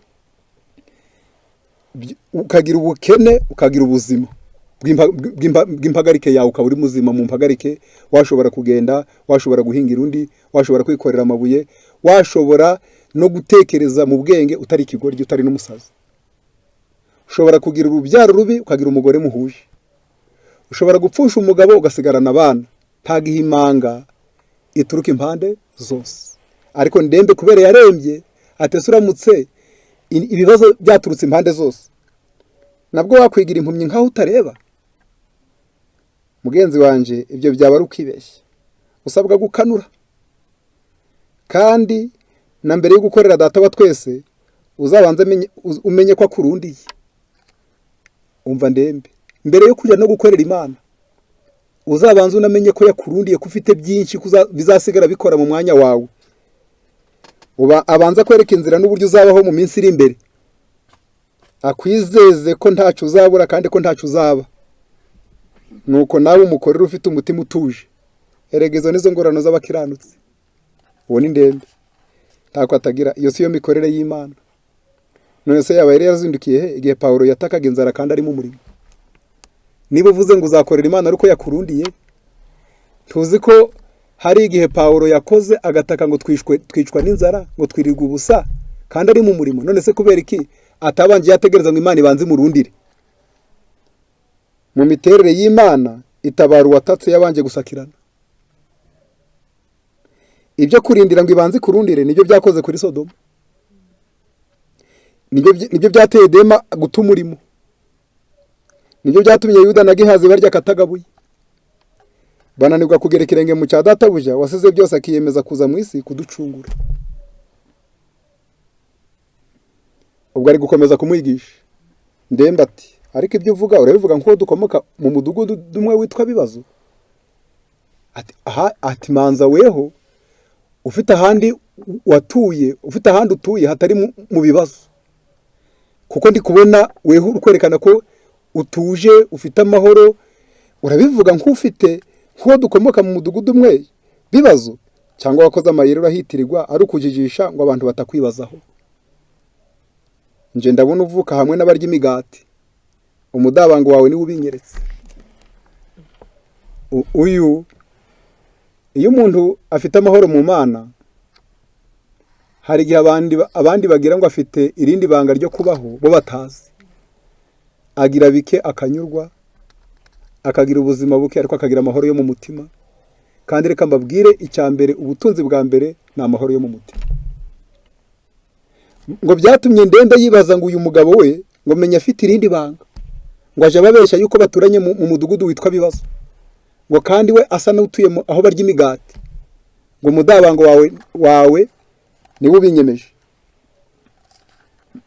ukagira ubukene, ukagira ubuzima bw'impagarike yawe, ukaba uri muzima mu mpagarike, washobora kugenda, washobora guhingira undi, washobora kwikorera amabuye, washobora no gutekereza mu bwenge, utari ikigoryi, utari n'umusazi. Ushobora kugira urubyaro rubi, ukagira umugore muhuje. Ushobora gupfusha umugabo, ugasigarana abana. Ntago imanga ituruka impande zose. Ariko Ndembe kubera yarembye, atese uramutse ibibazo byaturutse impande zose, nabwo wakwigira impumyi nkaho utareba? Mugenzi wanje, ibyo byaba ari ukwibeshya. Usabwa gukanura, kandi na mbere yo gukorera Data wa twese uzabanze umenye ko akurundiye. Umva Ndembe, mbere yo kujya no gukorera Imana, uzabanze unamenye ko yakurundiye, ko ufite byinshi bizasigara bikora mu mwanya wawe. Uba abanza kwereka inzira n'uburyo uzabaho mu minsi iri imbere, akwizeze ko ntacyo uzabura kandi ko ntacyo uzaba. Nuko nawe umukorera ufite umutima utuje. Erega izo nizo ngororano z'abakiranutsi. Uwo ni Ndembe, ntako atagira. Iyo si yo mikorere y'Imana. None se yaba yari yazindukiye he igihe Pawulo yatakaga inzara kandi ari mu murimo? Niba uvuze ngo uzakorera Imana ariko yakurundiye, tuzi ko hari igihe Pawulo yakoze agataka ngo twishwe, twicwa n'inzara, ngo twirirwa ubusa, kandi ari mu murimo. None se kubera iki atabanje yategereza ngo Imana ibanze imurundire? Mu miterere y'Imana, itabara uwatatse yabanje gusakirana. Ibyo kurindira ngo ibanze ikurundire nibyo byakoze kuri Sodoma, nibyo byateye Dema guta umurimo, nibyo byatumye Yuda na Gihazi barya akatagabuye, bananirwa kugera ikirenge mu cya databuja wasize byose akiyemeza kuza mu isi kuducungura. Ubwo ari gukomeza kumwigisha. Ndembe ati: "Ariko ibyo uvuga urabivuga nk'uko dukomoka mu mudugudu umwe witwa Bibazo." Ati aha, ati manza weho ufite ahandi watuye, ufite ahandi utuye hatari mu bibazo, kuko ndi kubona weho uri kwerekana ko utuje, ufite amahoro. Urabivuga nk'ufite nk'uwo dukomoka mu mudugudu umwe bibazo, cyangwa wakoze amayeri urahitirirwa ari ukujijisha ngo abantu batakwibazaho? Nje ndabona uvuka hamwe n'abarya imigati, umudabango wawe niwe ubinyeretse." Uyu iyo umuntu afite amahoro mu Mana, hari igihe abandi bagira ngo afite irindi banga ryo kubaho bo batazi. Agira bike akanyurwa, akagira ubuzima buke ariko akagira amahoro yo mu mutima. Kandi reka mbabwire, icya mbere, ubutunzi bwa mbere ni amahoro yo mu mutima. Ngo byatumye Ndembe yibaza ngo uyu mugabo we ngo menya afite irindi banga, ngo aje ababeshya yuko baturanye mu mudugudu witwa Bibazo, ngo kandi we asa n'utuye aho barya imigati. Ngo umudabango wawe niwe ubinyemeje.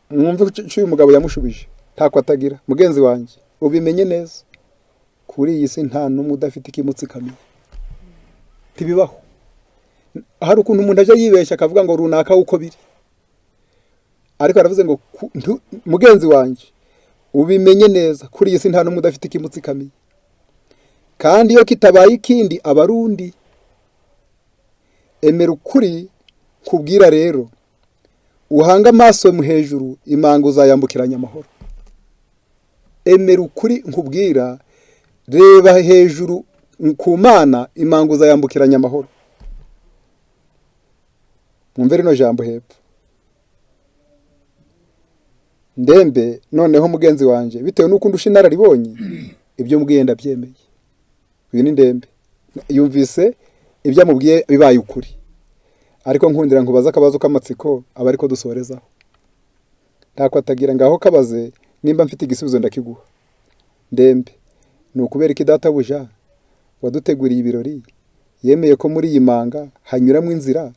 Mwumve icyo uyu mugabo yamushubije. Ntako atagira: "Mugenzi wanjye, ubimenye neza, kuri iyi si nta n'umwe udafite ikimutsikamiye. Ntibibaho." Hari ukuntu umuntu ajya yibeshya akavuga ngo runaka uko biri, ariko aravuze ngo mugenzi wanjye, ubimenye neza, kuri iyi si nta n'umwe udafite ikimutsikamiye, kandi iyo kitabaye ikindi aba ari undi. Emera ukuri kubwira rero, uhange amaso mu hejuru, imanga uzayambukiranya amahoro. Emera ukuri nkubwira, reba hejuru ku Mana, imanga uzayambukiranya amahoro. Mwumve rino jambo hepfo. Ndembe: "Noneho mugenzi wanjye, bitewe n'uko undusha inararibonye, ibyo mbwiye ndabyemeye." Uyu ni Ndembe, yumvise ibyo amubwiye bibaye ukuri. "Ariko nkundira nkubaze akabazo k'amatsiko, aba ariko dusorezaho." Ntako atagira: "Ngaho kabaze, nimba mfite igisubizo ndakiguha." Ndembe: "Ni ukubera iki databuja waduteguriye ibirori yemeye ko muri iyi manga hanyuramo inzira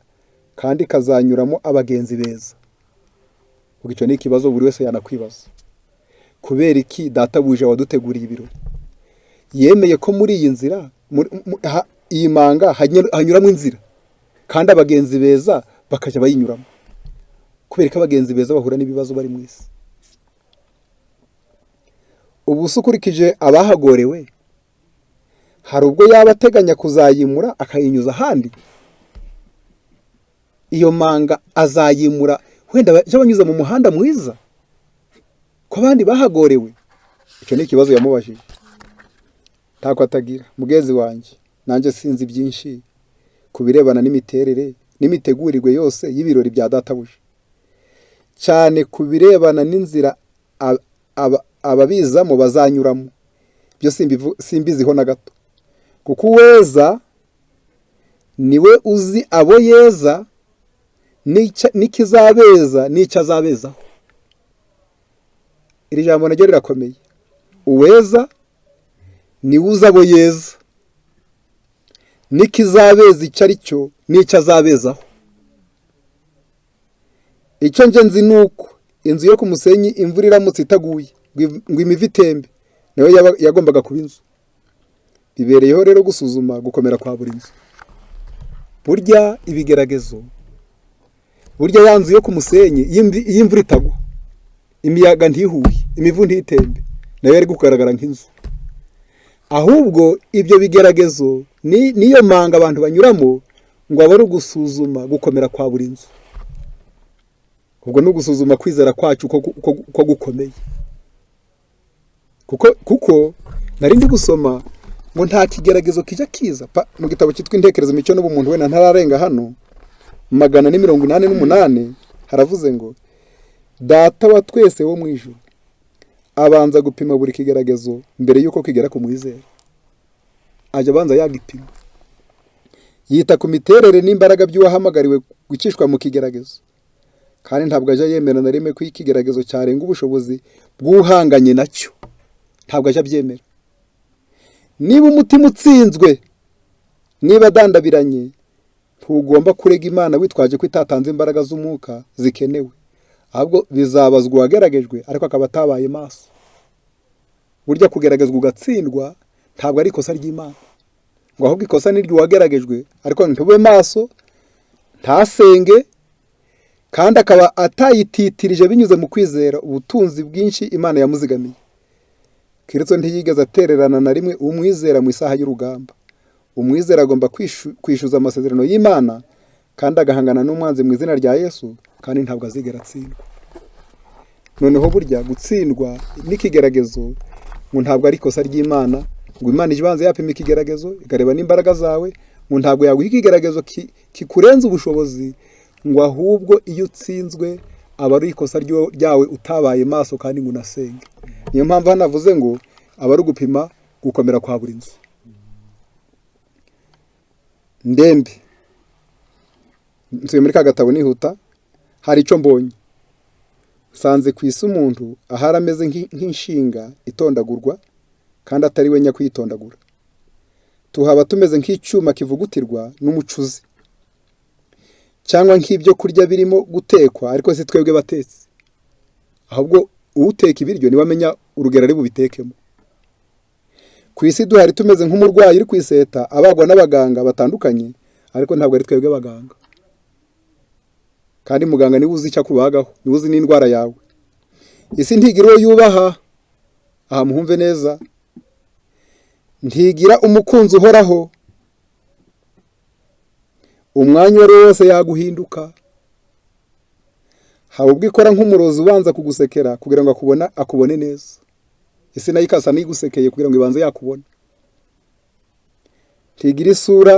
kandi ikazanyuramo abagenzi beza?" Ubwo icyo ni ikibazo buri wese yanakwibaza: kubera iki databuja waduteguriye ibirori yemeye ko muri iyi nzira, iyi manga hanyuramo inzira kandi abagenzi beza bakajya bayinyuramo? Kubera ko abagenzi beza bahura n'ibibazo bari mu isi. Ubu se ukurikije abahagorewe, hari ubwo yaba ateganya kuzayimura akayinyuza ahandi? Iyo manga azayimura wenda bajya banyuza mu muhanda mwiza ko abandi bahagorewe? Icyo ni ikibazo yamubajije. Ntako atagira: "Mugenzi wanjye, nanjye sinzi byinshi ku birebana n'imiterere n'imitegurirwe yose y'ibirori bya databuja, cyane ku birebana n'inzira ababizamo bazanyuramo. Byo simbiziho na gato, kuko uweza Niwe uzi abo yeza n'ikizabeza n'icyo azabezaho. Iri jambo naryo rirakomeye. Uweza niwe uzi abo yeza n'ikizabeza icyo ari cyo n'icyo azabezaho. Icyo nje nzi ni uko inzu yo ku musenyi, imvura iramutse itaguye ngo imivu itembe, nayo yagombaga kuba inzu. Bibereyeho rero gusuzuma gukomera kwa buri nzu. Burya ibigeragezo, burya ya nzu yo ku musenyi, iyo imvura itagwa, imiyaga ntihuye, imivu ntitembe, nayo yari kugaragara nk'inzu. Ahubwo ibyo bigeragezo niyo manga abantu banyuramo ngo abe ari ugusuzuma gukomera kwa buri nzu. Ubwo ni ugusuzuma kwizera kwacu ko gukomeye. Kuko nari ndi gusoma ngo nta kigeragezo kijya kiza mu gitabo cyitwa Intekerezo, Imico n'Ubumuntu, wenda ntararenga hano, 488, haravuze ngo Data wa twese wo mu ijuru abanza gupima buri kigeragezo mbere y'uko kigera ku mwizera. Ajya abanza yagipima. Yita ku miterere n'imbaraga by'uwahamagariwe gukishwa mu kigeragezo, kandi ntabwo ajya yemera na rimwe ko ikigeragezo cyarenga ubushobozi bw'uhanganye nacyo. Ntabwo ajya abyemera. Niba umutima utsinzwe, niba adandabiranye, ntugomba kurega Imana witwaje ko itatanze imbaraga z'umwuka zikenewe. Ahubwo bizabazwa uwageragejwe ariko akaba atabaye maso. Burya kugeragezwa ugatsindwa ntabwo ari ikosa ry'Imana, ngo ahubwo ikosa ni iry'uwageragejwe ariko ntube maso, ntasenge, kandi akaba atayititirije binyuze mu kwizera ubutunzi bwinshi Imana yamuzigamiye. Kristo ntiyigeze atererana na rimwe umwizera mu isaha y'urugamba. Umwizera agomba kwishyuza amasezerano y'Imana kandi agahangana n'umwanzi mu izina rya Yesu, kandi ntabwo azigera atsindwa. Noneho burya gutsindwa n'ikigeragezo ngo ntabwo ari ikosa ry'Imana, ngo Imana ijya ibanza yapima ikigeragezo ikareba n'imbaraga zawe, ngo ntabwo yaguha ikigeragezo kikurenza ubushobozi, ngo ahubwo iyo utsinzwe aba ari ikosa ryawe utabaye maso kandi ngo unasenge. Niyo mpamvu hano avuze ngo aba ari ugupima gukomera kwa buri nzu. Ndembe nsuye muri ka gatabo nihuta, hari icyo mbonye. Nsanze ku isi umuntu ahari ameze nk'inshinga itondagurwa kandi atari we nyakuyitondagura. Tuhaba tumeze nk'icyuma kivugutirwa n'umucuzi, cyangwa nk'ibyo kurya birimo gutekwa ariko si twebwe batetsi. Ahubwo uwuteka ibiryo niwe amenya urugero ari bubitekemo. Ku isi duhari tumeze nk'umurwayi uri ku iseta abagwa n'abaganga batandukanye, ariko ntabwo ari twebwe abaganga. Kandi muganga niwe uzi icyo akubagaho, niwe uzi n'indwara yawe. Isi ntigira uwo yubaha, aha muhumve neza, ntigira umukunzi uhoraho. Umwanya uwo ari wo wose yaguhinduka. Haba ubwo ikora nk'umurozi ubanza kugusekera kugira ngo akubone neza. Isi nayo ikasa n'igusekeye kugira ngo ibanze yakubona. Ntigira isura,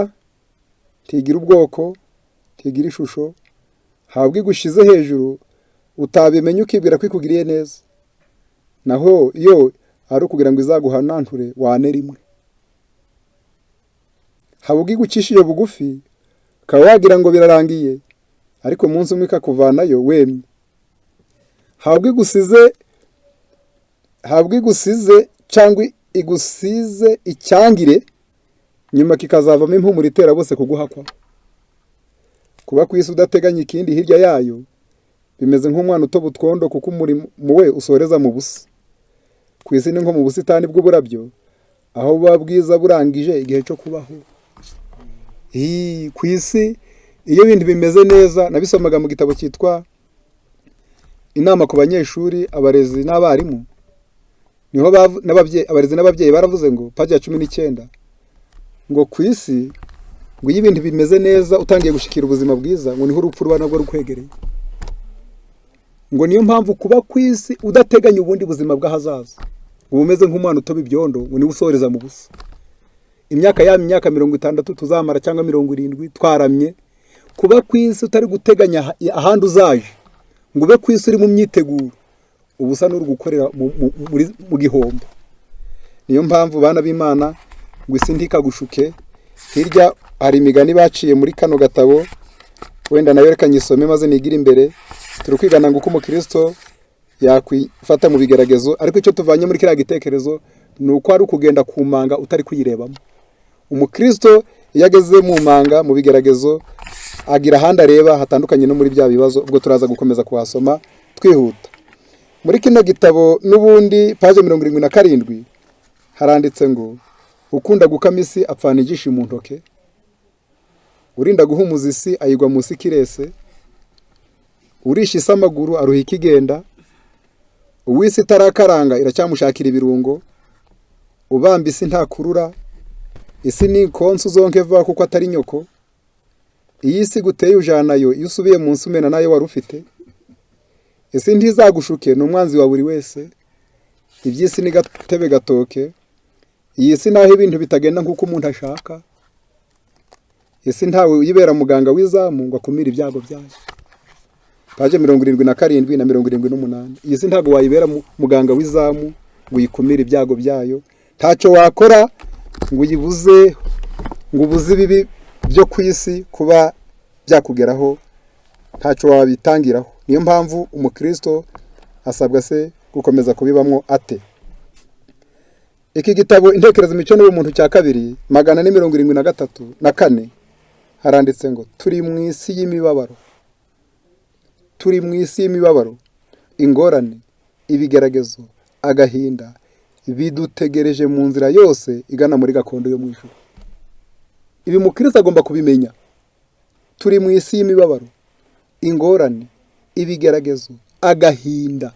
ntigira ubwoko, ntigira ishusho. Haba ubwo igushyize hejuru utabimenya ukibwira ko ikugiriye neza, naho yo ari ukugira ngo izaguhananture wane rimwe. Haba ubwo igucishije bugufi ukaba wagira ngo birarangiye, ariko umunsi umwe ikakuvanayo wemye. Haba ubwo igusize cyangwa igusize icyangire, nyuma kikazavamo impumuro itera bose kuguhakwa. Kuba ku isi udateganya ikindi hirya yayo bimeze nk'umwana utoba utwondo, kuko umurimo we usoreza mu busa. Ku isi ni nko mu busitani bw'uburabyo, aho buba bwiza burangije igihe cyo kubaho. Ku isi iyo ibintu bimeze neza, nabisomaga mu gitabo cyitwa Inama ku Banyeshuri, Abarezi n'Abarimu, niho abarezi n'ababyeyi baravuze ngo paji ya 19, ngo ku isi ngo iyo ibintu bimeze neza utangiye gushikira ubuzima bwiza, ngo niho urupfu ruba nabwo rukwegereye. Ngo niyo mpamvu kuba ku isi udateganya ubundi buzima bw'ahazaza, uba umeze nk'umwana utoba ibyondo, ngo niwe usoreza mu busa. Imyaka ya myaka 60 tuzamara cyangwa 70 twaramye, kuba ku isi utari guteganya ahandi uzaje, ngo ube ku isi uri mu myiteguro, uba usa n'uri gukorera mu gihombo. Niyo mpamvu bana b'Imana ngo isi ntikagushuke. Hirya hari imigani baciye muri kano gatabo, wenda nayo reka nyisome maze nigire imbere. Turi kwigana ngo uko umukristo yakwifata mu bigeragezo, ariko icyo tuvanye muri kiriya gitekerezo ni uko ari ukugenda ku manga utari kuyirebamo. Umukristo iyo ageze mu manga, mu bigeragezo, agira ahandi areba hatandukanye no muri bya bibazo. Ubwo turaza gukomeza kuhasoma twihuta. Muri kino gitabo n'ubundi, paje 77, haranditse ngo: "Ukunda gukama isi apfana injishi mu ntoke, urinda guhumuza isi ayigwa munsi kirese, urisha isi amaguru aruha ikigenda, uw'isi itarakaranga iracyamushakira ibirungo, ubamba isi ntakurura, isi ni ikonsa uzonke vuba kuko atari nyoko, iyo isi iguteye ujanayo, iyo usubiye munsi umena nayo wari ufite, isi ntizagushuke ni umwanzi wa buri wese, iby'isi ni gatebe gatoke, iyi si naho ibintu bitagenda nk'uko umuntu ashaka, isi ntawe uyibera muganga w'izamu ngo akumire ibyago byayo." Paje 77 na 78. Iyi si ntabwo wayibera muganga w'izamu ngo uyikumire ibyago byayo. Ntacyo wakora ngo uyibuze, ngo ubuze ibibi byo ku isi kuba byakugeraho, ntacyo wabitangiraho. Niyo mpamvu umukristo asabwa se gukomeza kubibamwo ate? Iki gitabo Intekerezo, Imico n'Ubumuntu cya kabiri, 473 na kane, haranditse ngo: "Turi mu isi y'imibabaro, turi mu isi y'imibabaro, ingorane, ibigeragezo, agahinda bidutegereje mu nzira yose igana muri gakondo yo mu ijuru." Ibi mukristo agomba kubimenya. Turi mu isi y'imibabaro, ingorane, ibigeragezo, agahinda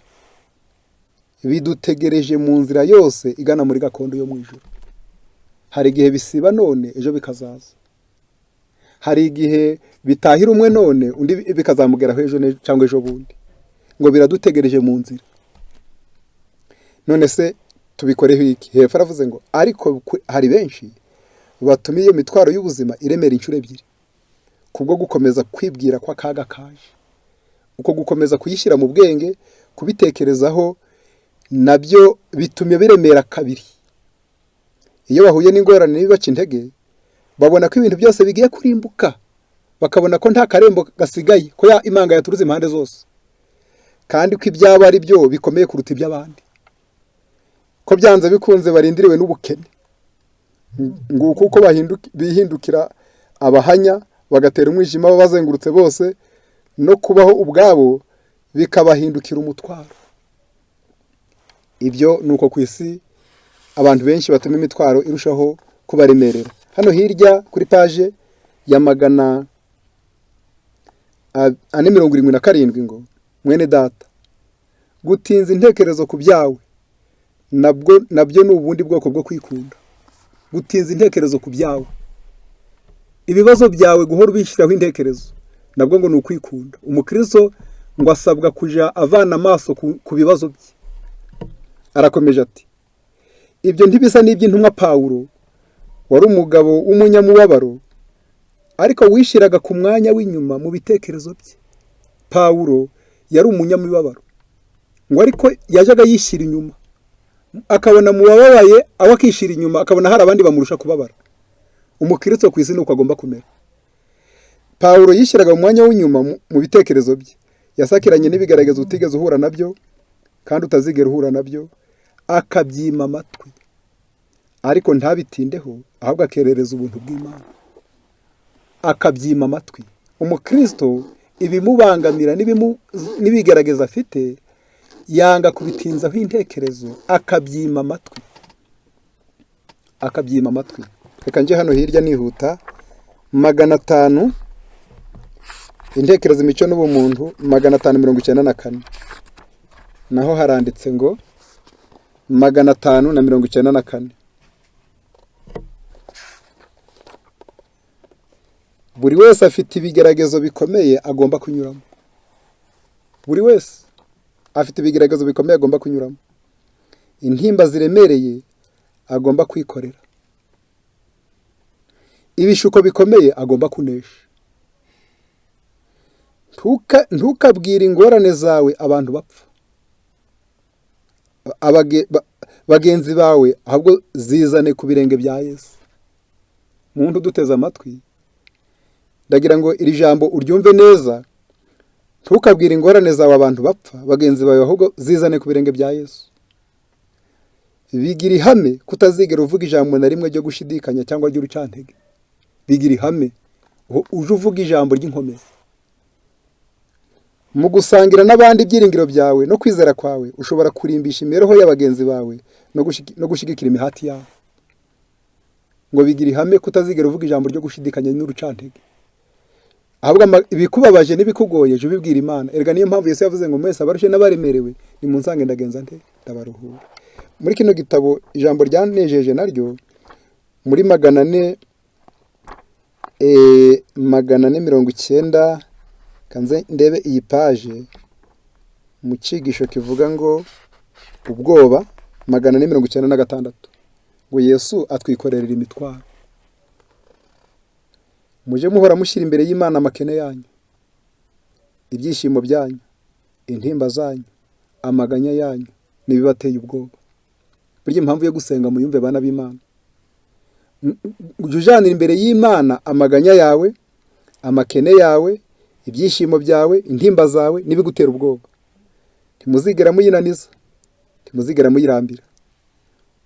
bidutegereje mu nzira yose igana muri gakondo yo mu ijuru. Hari igihe bisiba none, ejo bikazaza. Hari igihe bitahira umwe none, undi bikazamugeraho ejo cyangwa ejo bundi. Ngo biradutegereje mu nzira. None se tubikoreho iki? Hepfo aravuze ngo: "Ariko hari benshi batuma iyo mitwaro y'ubuzima iremera inshuro ebyiri kubwo gukomeza kwibwira ko akaga kaje." Uko gukomeza kuyishyira mu bwenge, kubitekerezaho, nabyo bituma biremera kabiri. Iyo bahuye n'ingorane ntibibace intege, babona ko ibintu byose bigiye kurimbuka, bakabona ko nta karembo gasigaye, ko ya imanga yaturutse impande zose, kandi ko ibyabo ari byo bikomeye kuruta iby'abandi, ko byanze bikunze barindiriwe n'ubukene. Nguko uko bihindukira abahanya, bagatera umwijima ababazengurutse bose, no kubaho ubwabo bikabahindukira umutwaro. Ibyo ni uko ku isi abantu benshi batuma imitwaro irushaho kubaremerera. Hano hirya kuri paje ya 477 ngo: "Mwene data, gutinza intekerezo ku byawe nabwo nabyo ni ubundi bwoko bwo kwikunda." Gutinza intekerezo ku byawe, ibibazo byawe, guhora ubishyiraho intekerezo, nabwo ngo ni ukwikunda. Umukristo ngo asabwa kujya avana amaso ku bibazo bye. Arakomeje ati: "Ibyo ntibisa n'iby'intumwa Pawulo, wari umugabo w'umunyamubabaro, ariko wishyiraga ku mwanya w'inyuma mu bitekerezo bye." Pawulo yari umunyamibabaro ngo, ariko yajyaga yishyira inyuma, akabona mu bababaye aho akishyira inyuma, akabona hari abandi bamurusha kubabara. Umukristo ku isi ni uko agomba kumera. Pawulo yishyiraga mu mwanya w'inyuma mu bitekerezo bye. Yasakiranye n'ibigaragaza utigeze uhura nabyo kandi utazigera uhura nabyo, akabyima amatwi, ariko ntabitindeho, ahubwo akerereza ubuntu bw'Imana. Akabyima amatwi. Umukristo ibimubangamira n'ibigaragaza afite yanga kubitinzaho intekerezo, akabyima amatwi, akabyima amatwi. Reka njye hano hirya nihuta, 500, Intekerezo, Imico n'Ubumuntu, 594. Naho haranditse ngo, 594: "Buri wese afite ibigeragezo bikomeye agomba kunyuramo." Buri wese afite ibigeragezo bikomeye agomba kunyuramo, intimba ziremereye agomba kwikorera, ibishuko bikomeye agomba kunesha. Ntukabwire ingorane zawe abantu bapfa bagenzi bawe, ahubwo zizane ku birenge bya Yesu. Muntu uduteze amatwi, ndagira ngo iri jambo uryumve neza. Ntukabwire ingorane zawe abantu bapfa bagenzi bawe, ahubwo zizane ku birenge bya Yesu. Bigira ihame kutazigera uvuga ijambo na rimwe ryo gushidikanya cyangwa ry'urucantege. Bigira ihame uje uvuga ijambo ry'inkomezi. Mu gusangira n'abandi ibyiringiro byawe no kwizera kwawe, ushobora kurimbisha imibereho ya bagenzi bawe no gushyigikira imihati yabo. Ngo bigira ihame kutazigera uvuga ijambo ryo gushidikanya n'urucantege, ahubwo ibikubabaje n'ibikugoye jya ubibwira Imana. Erega niyo mpamvu Yesu yavuze ngo: "Mwese abarushye n'abaremerewe, nimunsange, ndagenza nte? Ndabaruhura." Muri kino gitabo ijambo ryanejeje naryo muri 490, kanze ndebe iyi paje, mu cyigisho kivuga ngo ubwoba, 496, ngo Yesu atwikorerera imitwaro. Mujye muhora mushyira imbere y'Imana amakene yanyu, ibyishimo byanyu, intimba zanyu, amaganya yanyu n'ibibateye ubwoba. Burya impamvu yo gusenga muyumve, bana b'Imana. Ujya ujyanira imbere y'Imana amaganya yawe, amakene yawe, ibyishimo byawe, intimba zawe n'ibigutera ubwoba. Ntimuzigera muyinaniza, ntimuzigera muyirambira.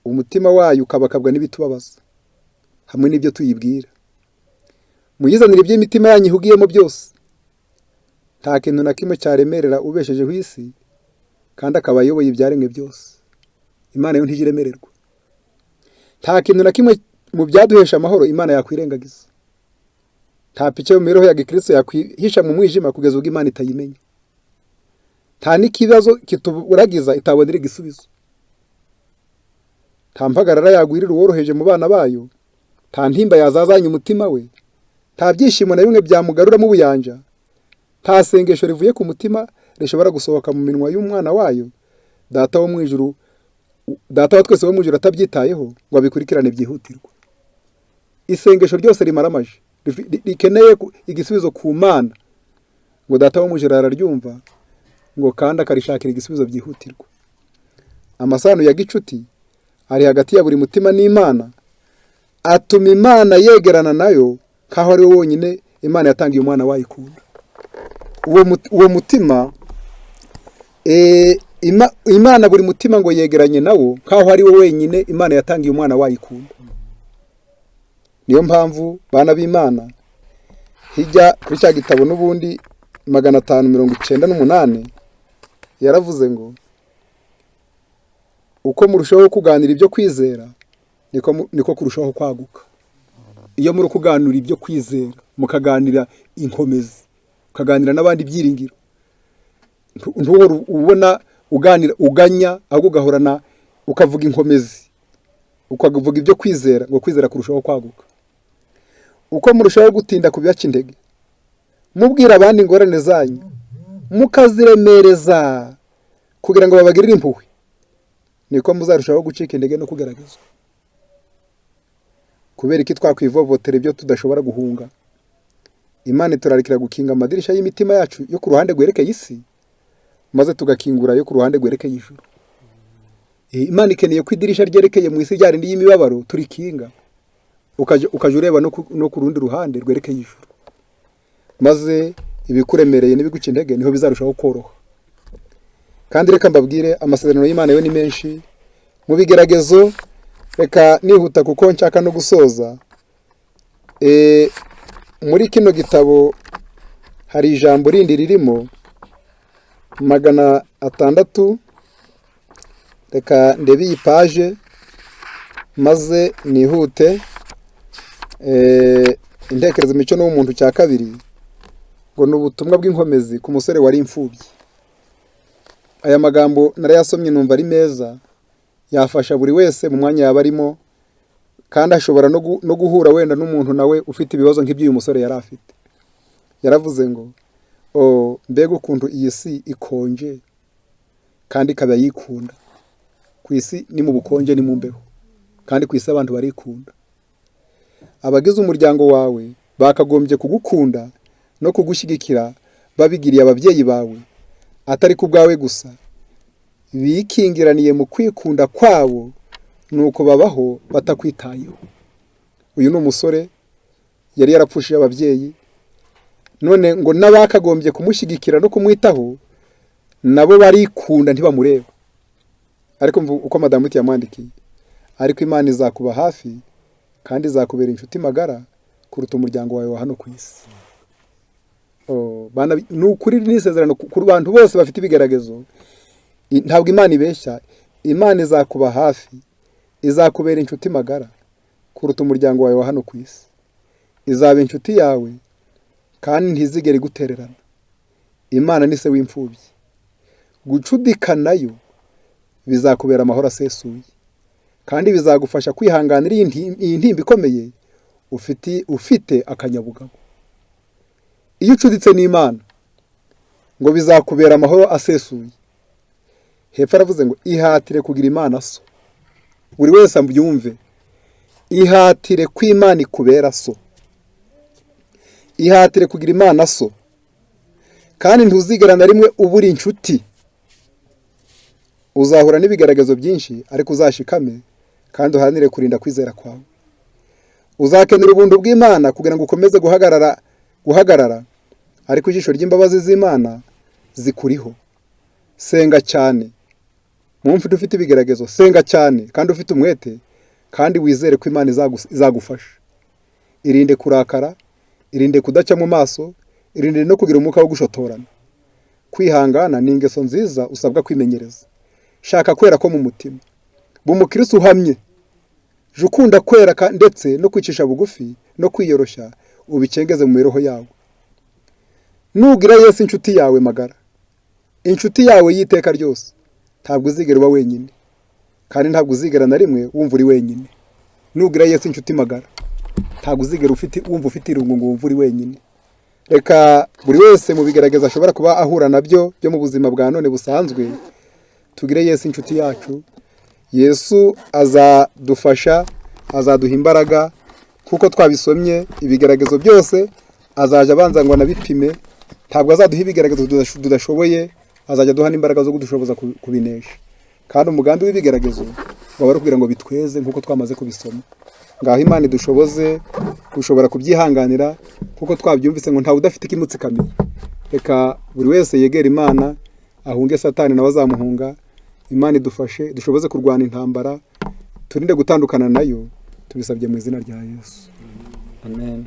Umutima wayo ukabakabwa n'ibitubabaza hamwe n'ibyo tuyibwira. Muyizanire iby'imitima yanyu ihugiyemo byose. Nta kintu na kimwe cyaremerera ubeshejeho isi kandi akaba ayoboye ibyaremwe byose. Imana yo ntijya iremererwa. Nta kintu na kimwe mu byaduhesha amahoro Imana yakwirengagiza. Nta pica yo mu mibereho ya gikristo yakwihisha mu mwijima kugeza ubwo Imana itayimenya. Nta n'ikibazo kituburagiza itabonera igisubizo. Nta mpagarara yagwirira uworoheje mu bana bayo, nta ntimba yazazanya umutima we, nta byishimo na bimwe byamugaruramo ubuyanja, nta sengesho rivuye ku mutima rishobora gusohoka mu minwa y'umwana wayo, Data wo mu ijuru, Data wa twese wo mu ijuru, atabyitayeho ngo abikurikirane byihutirwa. Isengesho ryose rimaramaje rikeneye igisubizo ku Mana, ngo Data wo mu ijuru araryumva, ngo kandi akarishakira igisubizo byihutirwa. Amasano ya gicuti ari hagati ya buri mutima n'Imana atuma Imana yegerana nayo nk'aho ari we wonyine Imana yatangiye umwana wayikunda. Uwo mutima Imana, buri mutima ngo yegeranye nawo nk'aho ari we wenyine Imana yatangiye umwana wayikunda. Niyo mpamvu, bana b'Imana, hijya kuri cya gitabo n'ubundi 598, yaravuze ngo uko murushaho kuganira ibyo kwizera niko kurushaho kwaguka. Iyo muri kuganira ibyo kwizera, mukaganira inkomezi, ukaganira n'abandi ibyiringiro, ntuhore ubona uganira uganya, ahubwo ugahorana ukavuga inkomezi, ukavuga ibyo kwizera, ngo kwizera kurushaho kwaguka. Uko murushaho gutinda ku bibaca intege, mubwira abandi ingorane zanyu, mukaziremereza kugira ngo babagirire impuhwe, niko muzarushaho gucika intege no kugeragezwa. Kubera iki twakwivovotera ibyo tudashobora guhunga? Imana iturarikira gukinga amadirishya y'imitima yacu yo ku ruhande rwerekeye isi, maze tugakingura ayo ku ruhande rwerekeye ijuru. Imana ikeneye ko idirisha ryerekeye mu isi, rya rindi y'imibabaro, turikinga, ukajya ureba no ku rundi ruhande rwerekeye ijuru, maze ibikuremereye n'ibiguca intege niho bizarushaho koroha. Kandi reka mbabwire, amasezerano y'Imana yo ni menshi mu bigeragezo. Reka nihuta kuko nshaka no gusoza. Muri kino gitabo hari ijambo rindi ririmo 600. Reka ndebe iyi paje maze nihute. Intekerezo, imico n'ubumuntu cya kabiri, ngo ni ubutumwa bw'inkomezi ku musore wari imfubyi. Aya magambo narayasomye numva ari meza, yafasha buri wese mu mwanya yaba arimo, kandi ashobora no guhura wenda n'umuntu nawe ufite ibibazo nk'iby'uyu musore yari afite. Yaravuze ngo: "O mbega ukuntu iyi si ikonje kandi ikaba yikunda!" Ku isi ni mu bukonje, ni mu mbeho, kandi ku isi abantu barikunda. Abagize umuryango wawe bakagombye kugukunda no kugushyigikira babigiriye ababyeyi bawe, atari ku bwawe gusa. Bikingiraniye mu kwikunda kwabo, nuko babaho batakwitayeho. Uyu ni umusore. Yari yarapfushije ababyeyi, none ngo n'abakagombye kumushyigikira no kumwitaho nabo barikunda, ntibamureba. Ariko uko madamu Ruth yamwandikiye: "Ariko Imana izakuba hafi kandi izakubera inshuti magara kuruta umuryango wawe wa hano ku isi." Oh, ni ukuri, ni isezerano ku bantu bose bafite ibigeragezo. Ntabwo Imana ibeshya. Imana izakuba hafi, izakubera inshuti magara kuruta umuryango wawe wa hano ku isi. Izaba inshuti yawe kandi ntizigere igutererana. Imana ni se w'imfubyi. Gucudika nayo bizakubera amahoro asesuye kandi bizagufasha kwihanganira iyi ntimba ikomeye ufite akanyabugabo. Iyo ucuditse n'Imana, ngo bizakubera amahoro asesuye. Hepfo aravuze ngo ihatire kugira Imana so. Buri wese abyumve: ihatire ko Imana ikubera so. Ihatire kugira Imana so, kandi ntuzigera na rimwe ubura inshuti. Uzahura n'ibigaragazo byinshi, ariko uzashikame kandi uharanire kurinda kwizera kwawe. Uzakenera ubuntu bw'Imana kugira ngo ukomeze guhagarara, ariko ijisho ry'imbabazi z'Imana zikuriho. Senga cyane. Mwumve, ufite ibigeragezo, senga cyane kandi ufite umwete, kandi wizere ko Imana izagufasha. Irinde kurakara, irinde kudaca mu maso, irinde no kugira umwuka wo gushotorana. Kwihangana ni ingeso nziza usabwa kwimenyereza. Shaka kwera ko mu mutima. Ba umukristo uhamye. Jya ukunda kwera ndetse no kwicisha bugufi no kwiyoroshya, ubicengeze mu mibereho yawe. Nugira Yesu inshuti yawe magara, inshuti yawe y'iteka ryose, ntabwo uzigera uba wenyine, kandi ntabwo uzigera na rimwe wumva uri wenyine. Nugira Yesu inshuti magara, ntabwo uzigera wumva ufite irungu ngo wumve uri wenyine. Reka buri wese mu bigaragaza ashobora kuba ahura nabyo byo mu buzima bwa none busanzwe, tugire Yesu inshuti yacu. Yesu azadufasha, azaduha imbaraga kuko twabisomye. Ibigaragazo byose azajya abanza ngo anabipime. Ntabwo azaduha ibigaragazo tudashoboye, azajya aduha n'imbaraga zo kudushoboza kubinesha. Kandi umugambi w'ibigaragazo waba ari ukugira ngo bitweze, nk'uko twamaze kubisoma. Ngaho Imana idushoboze gushobora kubyihanganira, kuko twabyumvise ngo ntawe udafite ikimutsikamiye. Reka buri wese yegere Imana, ahunge Satani nawe azamuhunga. Imana idufashe, dushoboze kurwana intambara, turinde gutandukana nayo. Tubisabye mu izina rya Yesu, amen.